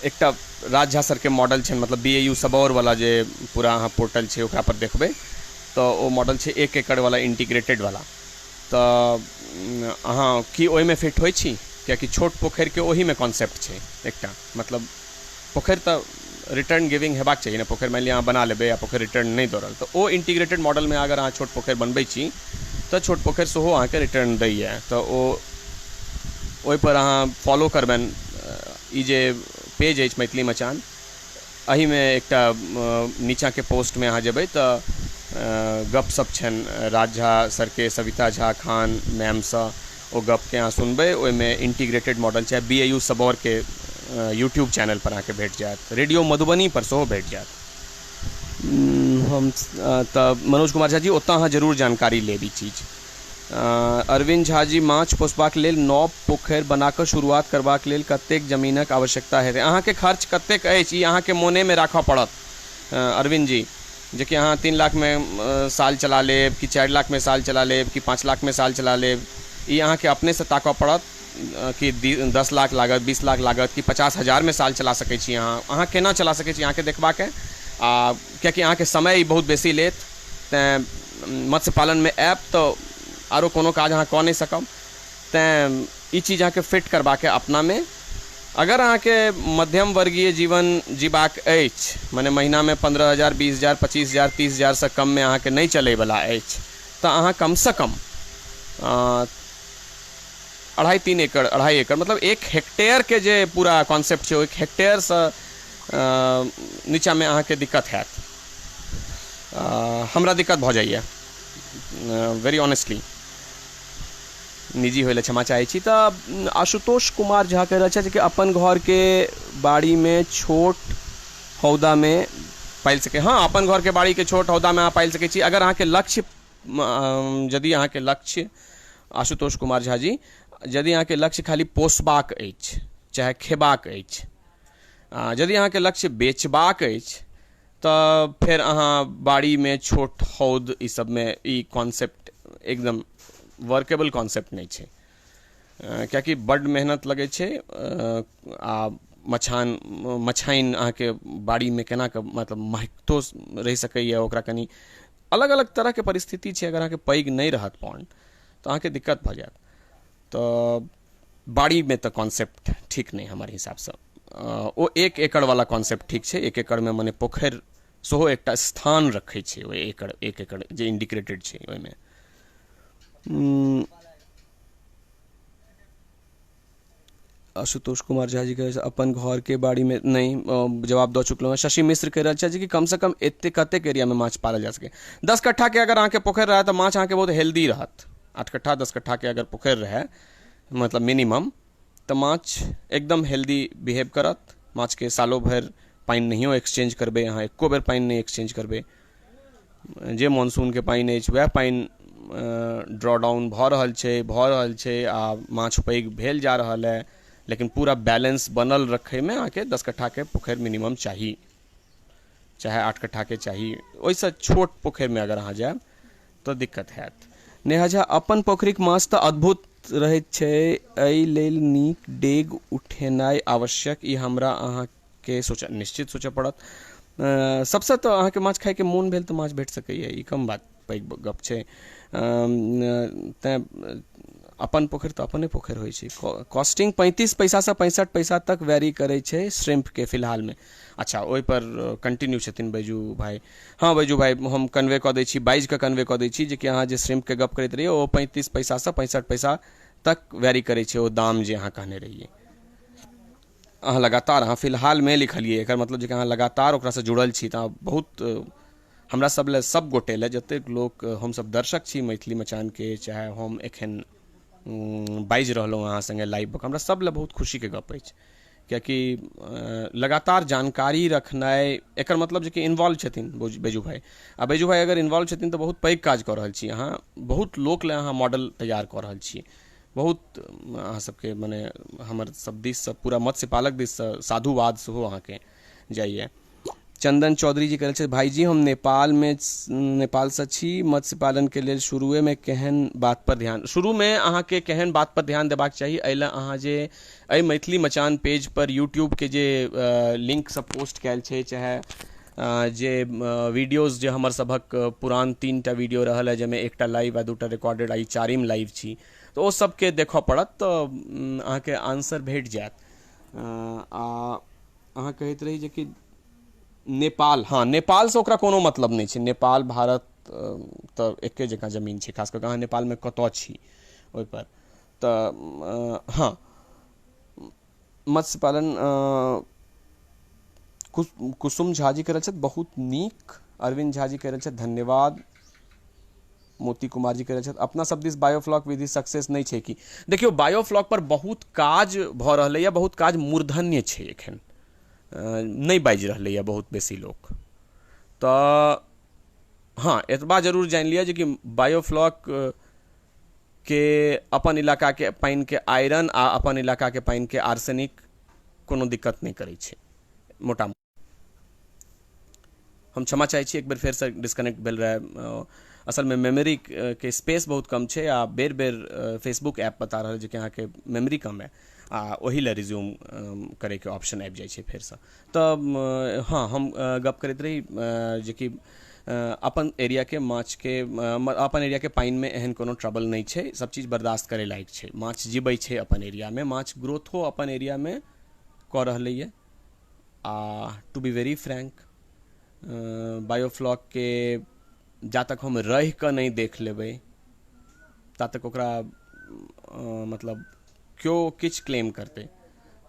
एकटा राज झा सरके मॉडल छनि, मतलब बी ए यू सबौरवला जे पूरा अहाँ पोर्टल छै ओकरा पर देखबै तऽ ओ मॉडल छै 1 एकड़वला इंटीग्रेटेडवला, तऽ अहाँ की ओहिमे फिट होइ छी? कियाकि छोट पोखरिके ओहिमे कॉन्सेप्ट छै एकटा, मतलब पोखरि तऽ रिटर्न गिविंग हेबाक चाही ने, पोखरि मानि लिअ अहाँ बना लेबै आ पोखरि रिटर्न नहि दऽ रहल, तऽ ओ इंटीग्रेटेड मॉडलमे अगर अहाँ छोट पोखरि बनबै छी तऽ छोट पोखरि सेहो अहाँके रिटर्न दैए, तऽ ओ ओहिपर अहाँ फॉलो करबनि। ई जे पेज अछि मैथिली मचान, एहिमे एकटा नीचाँके पोस्टमे अहाँ जेबै तऽ गपशप छनि राज झा सरके, सविता झा खान मैमसँ, ओ गपके अहाँ सुनबै। ओहिमे इंटीग्रेटेड मॉडल छै, बी ए यू सबौरके यूट्यूब चैनल पर अहाँके भेट जायत, रेडियो मधुबनी पर सेहो भेट जायत। हम तऽ मनोज कुमार झा जी ओतऽ अहाँ जरूर जानकारी लेब ई चीज। अरविन्द झा जी, माछ पोसबाक लेल नव पोखरि बनाकऽ शुरुआत करबाक लेल कतेक जमीनक आवश्यकता हेतै? अहाँके खर्च कतेक अछि ई अहाँके मोनेमे राखऽ पड़त अरविन्द जी, जेकि अहाँ 3 लाखमे साल चला लेब कि 4 लाखमे साल चला लेब कि 5 लाखमे साल चला लेब, ई अहाँके अपनेसँ ताकऽ पड़त कि 10 लाख लागत, 20 लाख लागत कि 50 हजारमे साल चला सकै छी अहाँ, अहाँ केना चला सकै छी अहाँके देखबाक अइ। आ कियाकि अहाँके समय बहुत बेसी लेत, तैँ मत्स्य पालनमे आयब तऽ आरो कोनो काज अहाँ कऽ नहि सकब, तैँ ई चीज अहाँके फिट करबाक अइ अपनामे। अगर अहाँके मध्यम वर्गीय जीवन जीबाक अछि, मने महीनामे 15 हजार, 20 हजार, 25 हजार, 30 हजारसँ कममे अहाँके नहि चलैवला अछि, तऽ अहाँ कमसँ कम 2.5-3 एकड़, 2.5 एकड़, मतलब 1 हेक्टेयरके जे पूरा कॉन्सेप्ट छै, 1 हेक्टेयरसँ नीचाँमे अहाँके दिक्कत हैत। हमरा दिक्कत भऽ जाइए वेरी ऑनेस्टली, निजी होइ लए क्षमा चाहै छी। तऽ आशुतोष कुमार झा कहि रहल छथि कि अपन घरके बाड़ीमे छोट हौदामे पालि सकै। हँ, अपन घरके बाड़ीके छोट हौदामे अहाँ पालि सकै छी अगर अहाँके लक्ष्य, यदि अहाँके लक्ष्य आशुतोष कुमार झा जी, यदि अहाँके लक्ष्य खाली पोसबाक अछि चाहे खेबाक अछि, यदि अहाँके लक्ष्य बेचबाक अछि तऽ फेर अहाँ बाड़ीमे छोट हौद ई सबमे ई कॉन्सेप्ट एकदम वर्केबल कॉन्सेप्ट नहि छै, कियाकि बड्ड मेहनत लगै छै आ मछाइन अहाँके बाड़ीमे केना कऽ मतलब महकितो रहि सकैए, ओकरा कनि अलग अलग तरहके परिस्थिति छै। अगर अहाँके पैघ नहि रहत पॉन्ड तऽ अहाँके दिक्कत भऽ जायत। तऽ बाड़ीमे तऽ कॉन्सेप्ट ठीक नहि हमर हिसाबसँ, ओ 1 एकड़वला कॉन्सेप्ट ठीक छै। 1 एकड़मे मने पोखरि सेहो एकटा स्थान रखै छै, ओहि 1 एकड़ जे इंटीग्रेटेड छै ओहिमे। आशुतोष कुमार झा जी कहै छै अपन घरके बाड़ीमे नहि, जवाब दऽ चुकलहुँ हैं। शशि मिश्र कहि रहल छथि कि कमसँ कम एते कतेक एरियामे माछ पालल जा सकै? 10 कट्ठाके अगर अहाँके पोखरि रहए तऽ माछ अहाँके बहुत हेल्दी रहत। 8 कट्ठा 10 कट्ठाके अगर पोखरि रहए मतलब मिनिमम, तऽ माछ एकदम हेल्दी बिहेव करत। माछके सालो भरि पानि नहियो एक्सचेंज करबै अहाँ, एको बेर पानि नहि एक्सचेंज करबै, जे मानसूनके पानि अछि वएह पानि ड्रॉडाउन भऽ रहल छै भऽ रहल छै आ माछ पैघ भेल जा रहल है, लेकिन पूरा बैलेंस बनल रखैमे अहाँके 10 कट्ठाके पोखरि मिनिमम चाही, चाहे 8 कट्ठाके चाही। ओहिसँ छोट पोखरिमे अगर अहाँ जायब तऽ दिक्कत हैत। नेहा झा, अपन पोखरिक माछ तऽ अद्भुत रहैत छै, एहि लेल नीक डेग उठेनाइ आवश्यक, ई हमरा अहाँके सोचऽ निश्चित सोचऽ पड़त। सबसँ तऽ अहाँके माछ खाइके मोन भेल तऽ माछ भेट सकैए, ई कम बात पैघ गप छै। तैँ अपन पोखरि तऽ अपने पोखरि होइ छै। कॉस्टिंग 35 पैसासँ 65 पैसा तक वैरी करै छै श्रिम्पके फिलहालमे। अच्छा, ओहिपर कंटिन्यू छथिन बैजू भाइ। हँ बैजू भाइ, हम कन्वे कऽ दै छी, बाजि कऽ कन्वे कऽ दै छी जे कि अहाँ जे श्रिम्पके गप करैत रहियै ओ 35 पैसासँ 65 पैसा तक वैरी करै छै ओ दाम जे अहाँ कहने रहियै। अहाँ लगातार, अहाँ फिलहालमे लिखलियै, एकर मतलब जे कि अहाँ लगातार ओकरासँ जुड़ल छी, तऽ बहुत हमरा सब लए, सब गोटे लए, जतेक लोक हमसब दर्शक छी मैथिली मचानके, चाहे हम एखन बाजि रहलहुँ अहाँ सङ्गे लाइव, हमरा सब लए बहुत खुशीके गप अछि, कियाकि लगातार जानकारी रखनाइ, एकर मतलब जे कि इन्वॉल्व छथिन बैजू भाइ, आ बैजू भाइ अगर इन्वॉल्व छथिन तऽ बहुत पैघ काज कऽ रहल छी अहाँ, बहुत लोक लए अहाँ मॉडल तैयार कऽ रहल छी। बहुत अहाँ सबके मने हमर सब दिससँ, पूरा मत्स्य पालक दिससँ साधुवाद सेहो अहाँके जाइए। चंदन चौधरी जी कहै छथि, भाईजी हम नेपालमे नेपालसँ छी, मत्स्य पालनके लेल शुरुएमे केहन बात पर ध्यान, शुरूमे अहाँके केहन बात पर ध्यान देबाक चाही, एहि लए अहाँ जे एहि मैथिली मचान पेज पर यूट्यूबके जे लिंक सब पोस्ट कयल छै, चाहे जे वीडियोज जे हमर सभक पुरान 3 टा वीडियो रहल है, जाहिमे 1टा लाइव आ 2टा रिकॉर्डेड, आ 4 लाइव छी, तऽ ओ सबके देखऽ पड़त, तऽ अहाँके आंसर भेट जायत। आ अहाँ कहैत रही जे कि नेपाल, हँ नेपालसँ ओकरा कोनो मतलब नहि छै, नेपाल भारत तऽ एके जकाँ जमीन छै, खास कऽ कऽ अहाँ नेपालमे कतऽ छी ओहिपर। तऽ हँ, मत्स्य पालन कुसुम झा जी कहि रहल छथि बहुत नीक, अरविंद झा जी कहि रहल छथि धन्यवाद, मोती कुमार जी कहि रहल छथि अपना सब दिस बायोफ्लॉक विधि सक्सेस नहि छै की। देखियौ, बायोफ्लॉक पर बहुत काज भऽ रहलैए, बहुत काज मूर्धन्य छै, एखन नहि बाजि रहलैए बहुत बेसी लोक। तऽ हँ, एतबा जरूर जानि लिअ जे कि बायोफ्लॉक के अपन इलाकाके पानिके आयरन आ अपन इलाकाके पानिके आर्सेनिक कोनो दिक्कत नहि करै छै मोटा मोटी। हम क्षमा चाहै छी, एक बेर फेरसँ डिस्कनेक्ट भेल रहै, असलमे मेमोरीके स्पेस बहुत कम छै आ बेर बेर फेसबुक ऐप बता रहल जे कि अहाँके मेमोरी कम है, आ ओहि लए रिज्यूम करैके ऑप्शन आबि जाइ छै फेरसँ। तऽ हँ, हम गप करैत रही जेकि अपन एरियाके माछके, अपन एरियाके पानिमे एहन कोनो ट्रबल नहि छै, सब चीज बर्दाश्त करै लायक छै, माछ जीबै छै अपन एरियामे, माछ ग्रोथो अपन एरियामे कऽ रहलैए। आ टू बी वेरी फ्रैंक, बायोफ्लॉकके जा तक हम रहि कऽ नहि देख लेबै ता तक ओकरा मतलब केओ किछु क्लेम करतै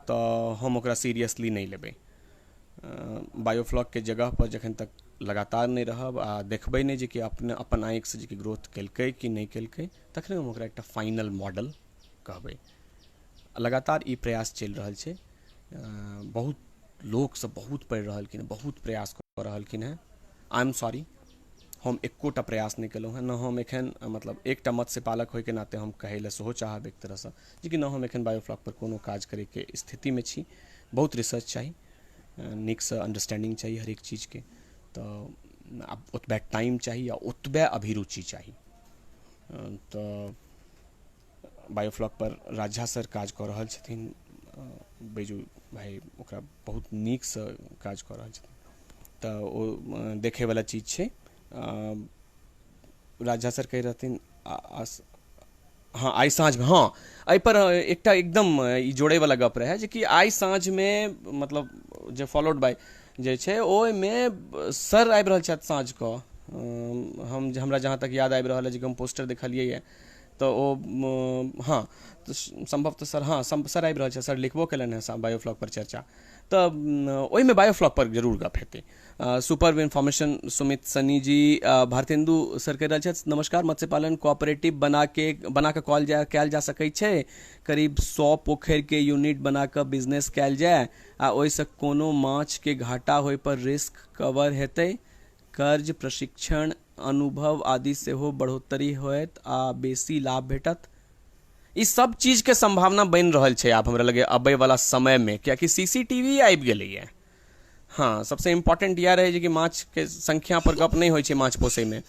तऽ हम ओकरा सीरियसली नहि लेबै। बायोफ्लॉकके जगह पर जखन तक लगातार नहि रहब आ देखबै नहि जे कि अपने अपन आँखिसँ जे कि ग्रोथ केलकै कि नहि केलकै, तखने हम ओकरा एकटा फाइनल मॉडल कहबै। लगातार ई प्रयास चलि रहल छै, बहुत लोकसब बहुत पढ़ि रहलखिन, बहुत प्रयास कऽ रहलखिन हेँ। I am sorry, हम एकोटा प्रयास नहि केलहुँ हेँ, न हम एखन मतलब एकटा मत्स्य पालक होइके नाते हम कहै लए सेहो चाहब एक तरहसँ जे कि न हम एखन बायोफ्लॉक पर कोनो काज करैके स्थितिमे छी। बहुत रिसर्च चाही, नीकसँ अंडरस्टैंडिंग चाही हरेक चीजके, तऽ आब ओतबे टाइम चाही आ ओतबे अभिरुचि चाही। तऽ बायोफ्लॉक पर राजा सर काज कऽ रहल छथिन, बैजू भाइ ओकरा बहुत नीकसँ काज कऽ रहल छथिन, तऽ ओ देखैवला चीज छै। राजा सर कहि रहथिन हँ आइ साँझमे, हँ एहिपर एकटा एकदम ई जोड़ैवला गप रहै जे कि आइ साँझमे मतलब जे फॉलोड बाय जे छै ओहिमे सर आबि रहल छथि साँझ कऽ। हम हमरा जहाँ तक याद आबि रहल अछि जे हम पोस्टर देखलियै यऽ तऽ ओ हँ संभवतः सर, हँ सर आबि रहल छथि, सर लिखबो केलनि हेँ बायोफ्लॉक पर चर्चा, तऽ ओहिमे बायोफ्लॉक पर जरूर गप हेतै। सुपर इन्फॉर्मेशन सुमित सनी जी, भारतेन्दु सर कहि रहल छथि, नमस्कार, मत्स्य पालन कोऑपरेटिव बना कऽ कयल जा सकै छै, करीब 100 पोखरिके यूनिट बना कऽ बिजनेस कयल जाय आ ओहिसँ कोनो माछके घाटा होय पर रिस्क कवर हेतै, कर्ज, प्रशिक्षण, अनुभव आदि सेहो बढ़ोतरी होयत आ बेसी लाभ भेटत। ई सब चीजके सम्भावना बनि रहल छै आब हमरा लगैए अबैवला समयमे, कियाकि CCTV आबि गेलैए। हँ, सबसँ इम्पोर्टेंट इएह रहै जे कि माछके संख्या पर गप नहि होइ छै माछ पोसैमे,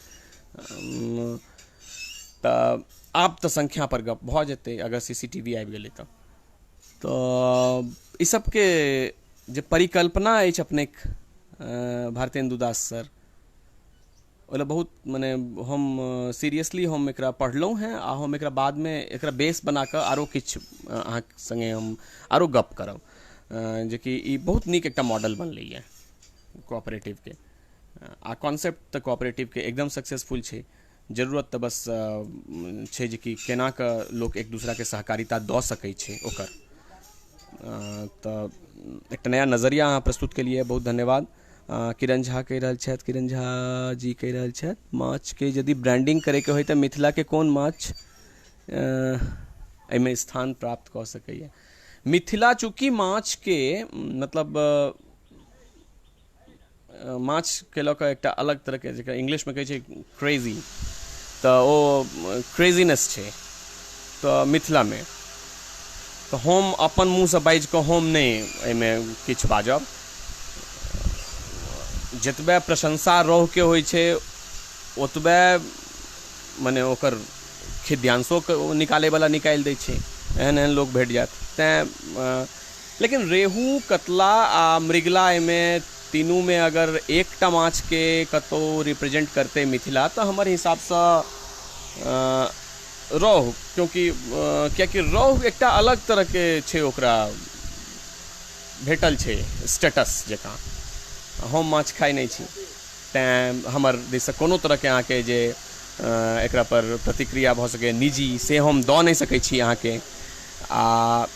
तऽ आब तऽ संख्या पर गप भऽ जेतै अगर CCTV आबि गेलै तऽ। तऽ ई सबके जे परिकल्पना अछि अपनेक भारतेन्दु दास सर, ओहि बहुत मने हम सीरियसली हम एकरा पढ़लहुँ हेँ आ हम एकरा बादमे एकरा बेस बना कऽ आरो किछु अहाँके सङ्गे हम आरो गप करब, जेकि ई बहुत नीक एकटा मॉडल बनलैए कोऑपरेटिवके। आ कॉन्सेप्ट तऽ कोऑपरेटिवके एकदम सक्सेसफुल छै, जरूरत तऽ बस छै जेकि केना कऽ लोक एक दूसराके सहकारिता दऽ सकै छै ओकर। तऽ एकटा नया नजरिया अहाँ प्रस्तुत केलियै, बहुत धन्यवाद। किरण झा कहि रहल छथि, किरण झा जी कहि रहल छथि, माछके यदि ब्रांडिंग करैके होइ तऽ मिथिलाके कोन माछ एहिमे स्थान प्राप्त कऽ सकैए? मिथिला चूँकि माछके मतलब माछके लऽ कऽ एकटा अलग तरहके, जकरा इंग्लिशमे कहै छै क्रेजी, तऽ ओ क्रेजीनेस छै तऽ मिथिलामे। तऽ हम अपन मुँहसँ बाजि कऽ हम नहि एहिमे किछु बाजब, जतबे प्रशंसा रोहके होइ छै ओतबे मने ओकर खिद्यांशो निकालैवला निकालि दै छै, एहन एहन लोक भेट जायत। तैँ लेकिन रेहू, कतला आ मृगला एहिमे तीनूमे अगर एकटा माछके कतहु रिप्रेजेंट करतै मिथिला तऽ हमर हिसाबसँ रोहु, क्योंकि कियाकि रोहु एकटा अलग तरहके छै, ओकरा भेटल छै स्टेटस जकाँ। हम माछ खाइ नहि छी तैँ हमर दिससँ कोनो तरहके अहाँके जे एकरा पर प्रतिक्रिया भऽ सकैए निजी, से हम दऽ नहि सकै छी अहाँके। आ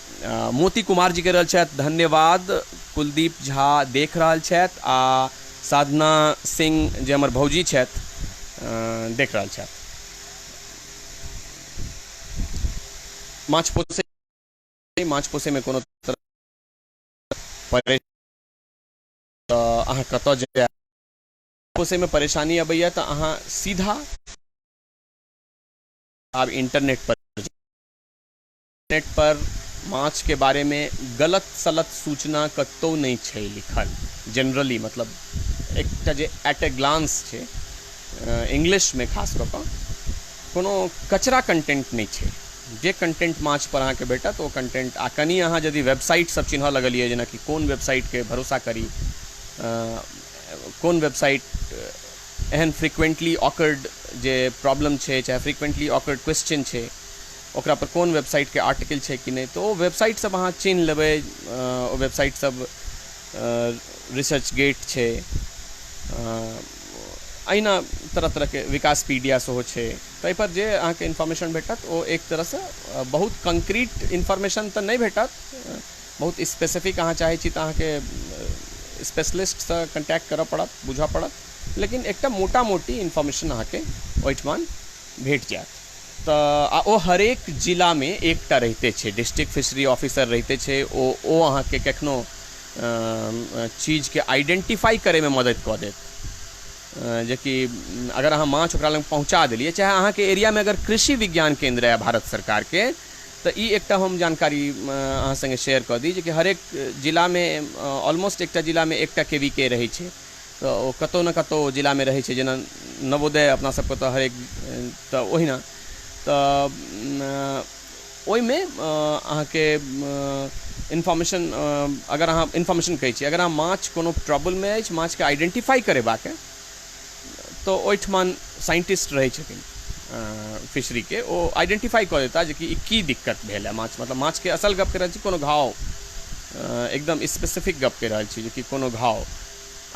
मोती कुमार जी कहि रहल छथि धन्यवाद, कुलदीप झा देख रहल छथि आ साधना सिंह जे हमर भौजी छथि देख रहल छथि। माछ पोसैमे कोनो तरह तऽ अहाँ कतऽ जायब, पोसैमे परेशानी अबैया तऽ अहाँ सीधा आब इंटरनेट पर माछके बारेमे गलत सलत सूचना कतहु नहि छै लिखल जनरली, मतलब एकटा जे एट ए ग्लांस छै इंग्लिशमे खास कऽ कऽ कोनो कचरा कंटेंट नहि छै। जे कंटेंट माछ पर अहाँके भेटत ओ कंटेंट, आ कनि अहाँ यदि वेबसाइट सब चिन्हऽ लगलियै, जेनाकि कोन वेबसाइटके भरोसा करी, कोन वेबसाइट एहन फ्रिक्वेंटली ऑकर्ड जे प्रॉब्लम छै चाहे फ्रिक्वेंटली ऑकर्ड क्वेश्चन छै ओकरा पर कोन वेबसाइटके आर्टिकल छै कि नहि, तऽ ओ वेबसाइट सब अहाँ चिन्ह लेबै। ओ वेबसाइट सब रिसर्च गेट छै, अहिना तरह तरहके विकासपीडिया सेहो छै, ताहिपर जे अहाँके इन्फॉर्मेशन भेटत ओ एक तरहसँ बहुत कंक्रीट इन्फॉर्मेशन तऽ नहि भेटत, बहुत स्पेसिफिक अहाँ चाहै छी तऽ अहाँके स्पेशलिस्टसँ कॉन्टैक्ट करऽ पड़त, बुझऽ पड़त, लेकिन एकटा मोटा मोटी इन्फॉर्मेशन अहाँके ओहिठमा भेट जायत। तऽ आ ओ हरेक जिलामे एकटा रहिते छै, डिस्ट्रिक्ट फिशरी ऑफिसर रहिते छै, ओ अहाँके कखनो चीजके आइडेंटिफाई करैमे मदद कऽ देत, जेकि अगर अहाँ माछ ओकरा लग पहुँचा देलियै, चाहे अहाँके एरियामे अगर कृषि विज्ञान केंद्र है भारत सरकारके, तऽ ई एकटा हम जानकारी अहाँ सङ्गे शेयर कऽ दी जेकि हरेक जिलामे ऑलमोस्ट एकटा जिलामे एकटा KVK रहै छै, तऽ ओ कतहु ने कतहु जिलामे रहै छै, जेना नवोदय अपना सबके तऽ हरेक, तऽ ओहिना तऽ ओहिमे अहाँके इन्फॉर्मेशन, अगर अहाँ इन्फॉर्मेशन कहै छी, अगर अहाँ माछ कोनो ट्रबलमे अछि, माछके आइडेंटिफाई करेबाके, तऽ ओहिठमा साइंटिस्ट रहै छथिन फिशरीके, ओ आइडेंटिफाई कऽ देता जे कि ई की दिक्कत भेल है माछ, मतलब माछके असल गप कहि रहल छी, कोनो घाव, एकदम स्पेसिफिक गप कहि रहल छी जे कि कोनो घाव,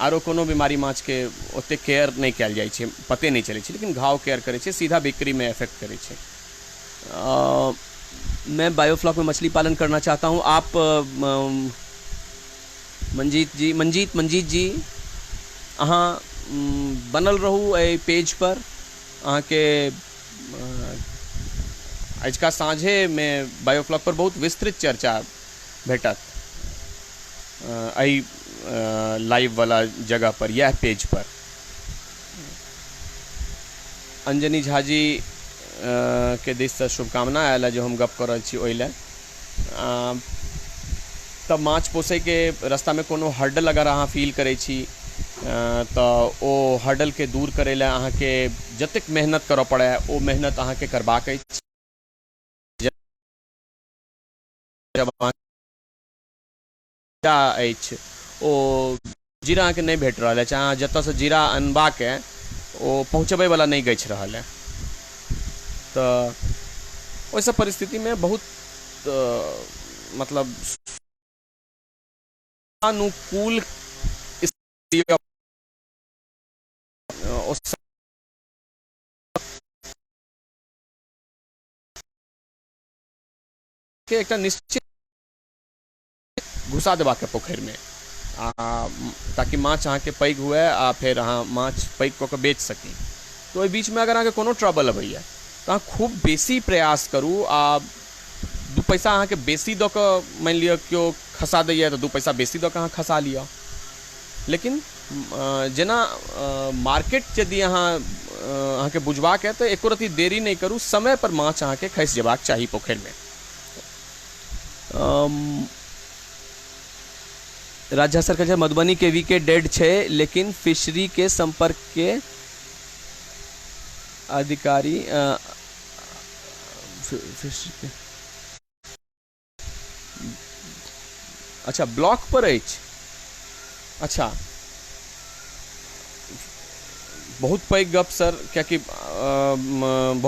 आरो कोनो बीमारी माछके ओतेक केयर नहि कयल जाइ छै, पते नहि चलै छै, लेकिन घाव केयर करै छै, सीधा बिक्रीमे इफेक्ट करै छै। मैं बायोफ्लॉक में मछली पालन करना चाहता हूँ, आप मंजीत जी, मंजीत मंजीत जी, अहाँ बनल रहू एहि पेज पर। अहाँके अजुका साँझेमे बायोफ्लॉक पर बहुत विस्तृत चर्चा भेटत एहि लाइव वाला जगह पर, इएह पेज पर। अंजनी झा जी के दिससँ शुभकामना आयल है जो हम गप कऽ रहल छी ओहि लए। तऽ माछ पोसैके रास्तामे कोनो हर्डल अगर अहाँ फील करै छी तऽ ओ हर्डलके दूर करै लए अहाँके जतेक मेहनत करऽ पड़ै ओ मेहनत अहाँके करबाक अछि। अछि ओ जीरा अहाँके नहि भेट रहल अछि, अहाँ जतऽसँ जीरा अनबाक अइ ओ पहुँचबैवला नहि गछि रहल अइ, तऽ ओहि सब परिस्थितिमे बहुत मतलब अनुकूल स्थिति के एकटा निश्चित घुसा देबाक पोखरिमे, आ ताकि माछ अहाँके पैघ हुए आ फेर अहाँ माछ पैघ कऽ कऽ बेच सकी। तऽ ओहि बीचमे अगर अहाँके कोनो ट्रबल अबैए तऽ अहाँ खूब बेसी प्रयास करू आ 2 पैसा अहाँके बेसी दऽ कऽ, मानि लिअ केओ खसा दैए तऽ 2 पैसा बेसी दऽ कऽ अहाँ खसा लिअ। लेकिन जेना मार्केट यदि अहाँके बुझबाक अइ तऽ एको रत्ती देरी नहि करू, समय पर माछ अहाँके खसि जेबाक चाही पोखरिमे। राजा सर कहै छै मधुबनी के वी के डेड छै, लेकिन फिशरी के संपर्क के अधिकारी फिशरी के अच्छा ब्लॉक पर अछि। अच्छा, बहुत पैघ गप सर, कियाकि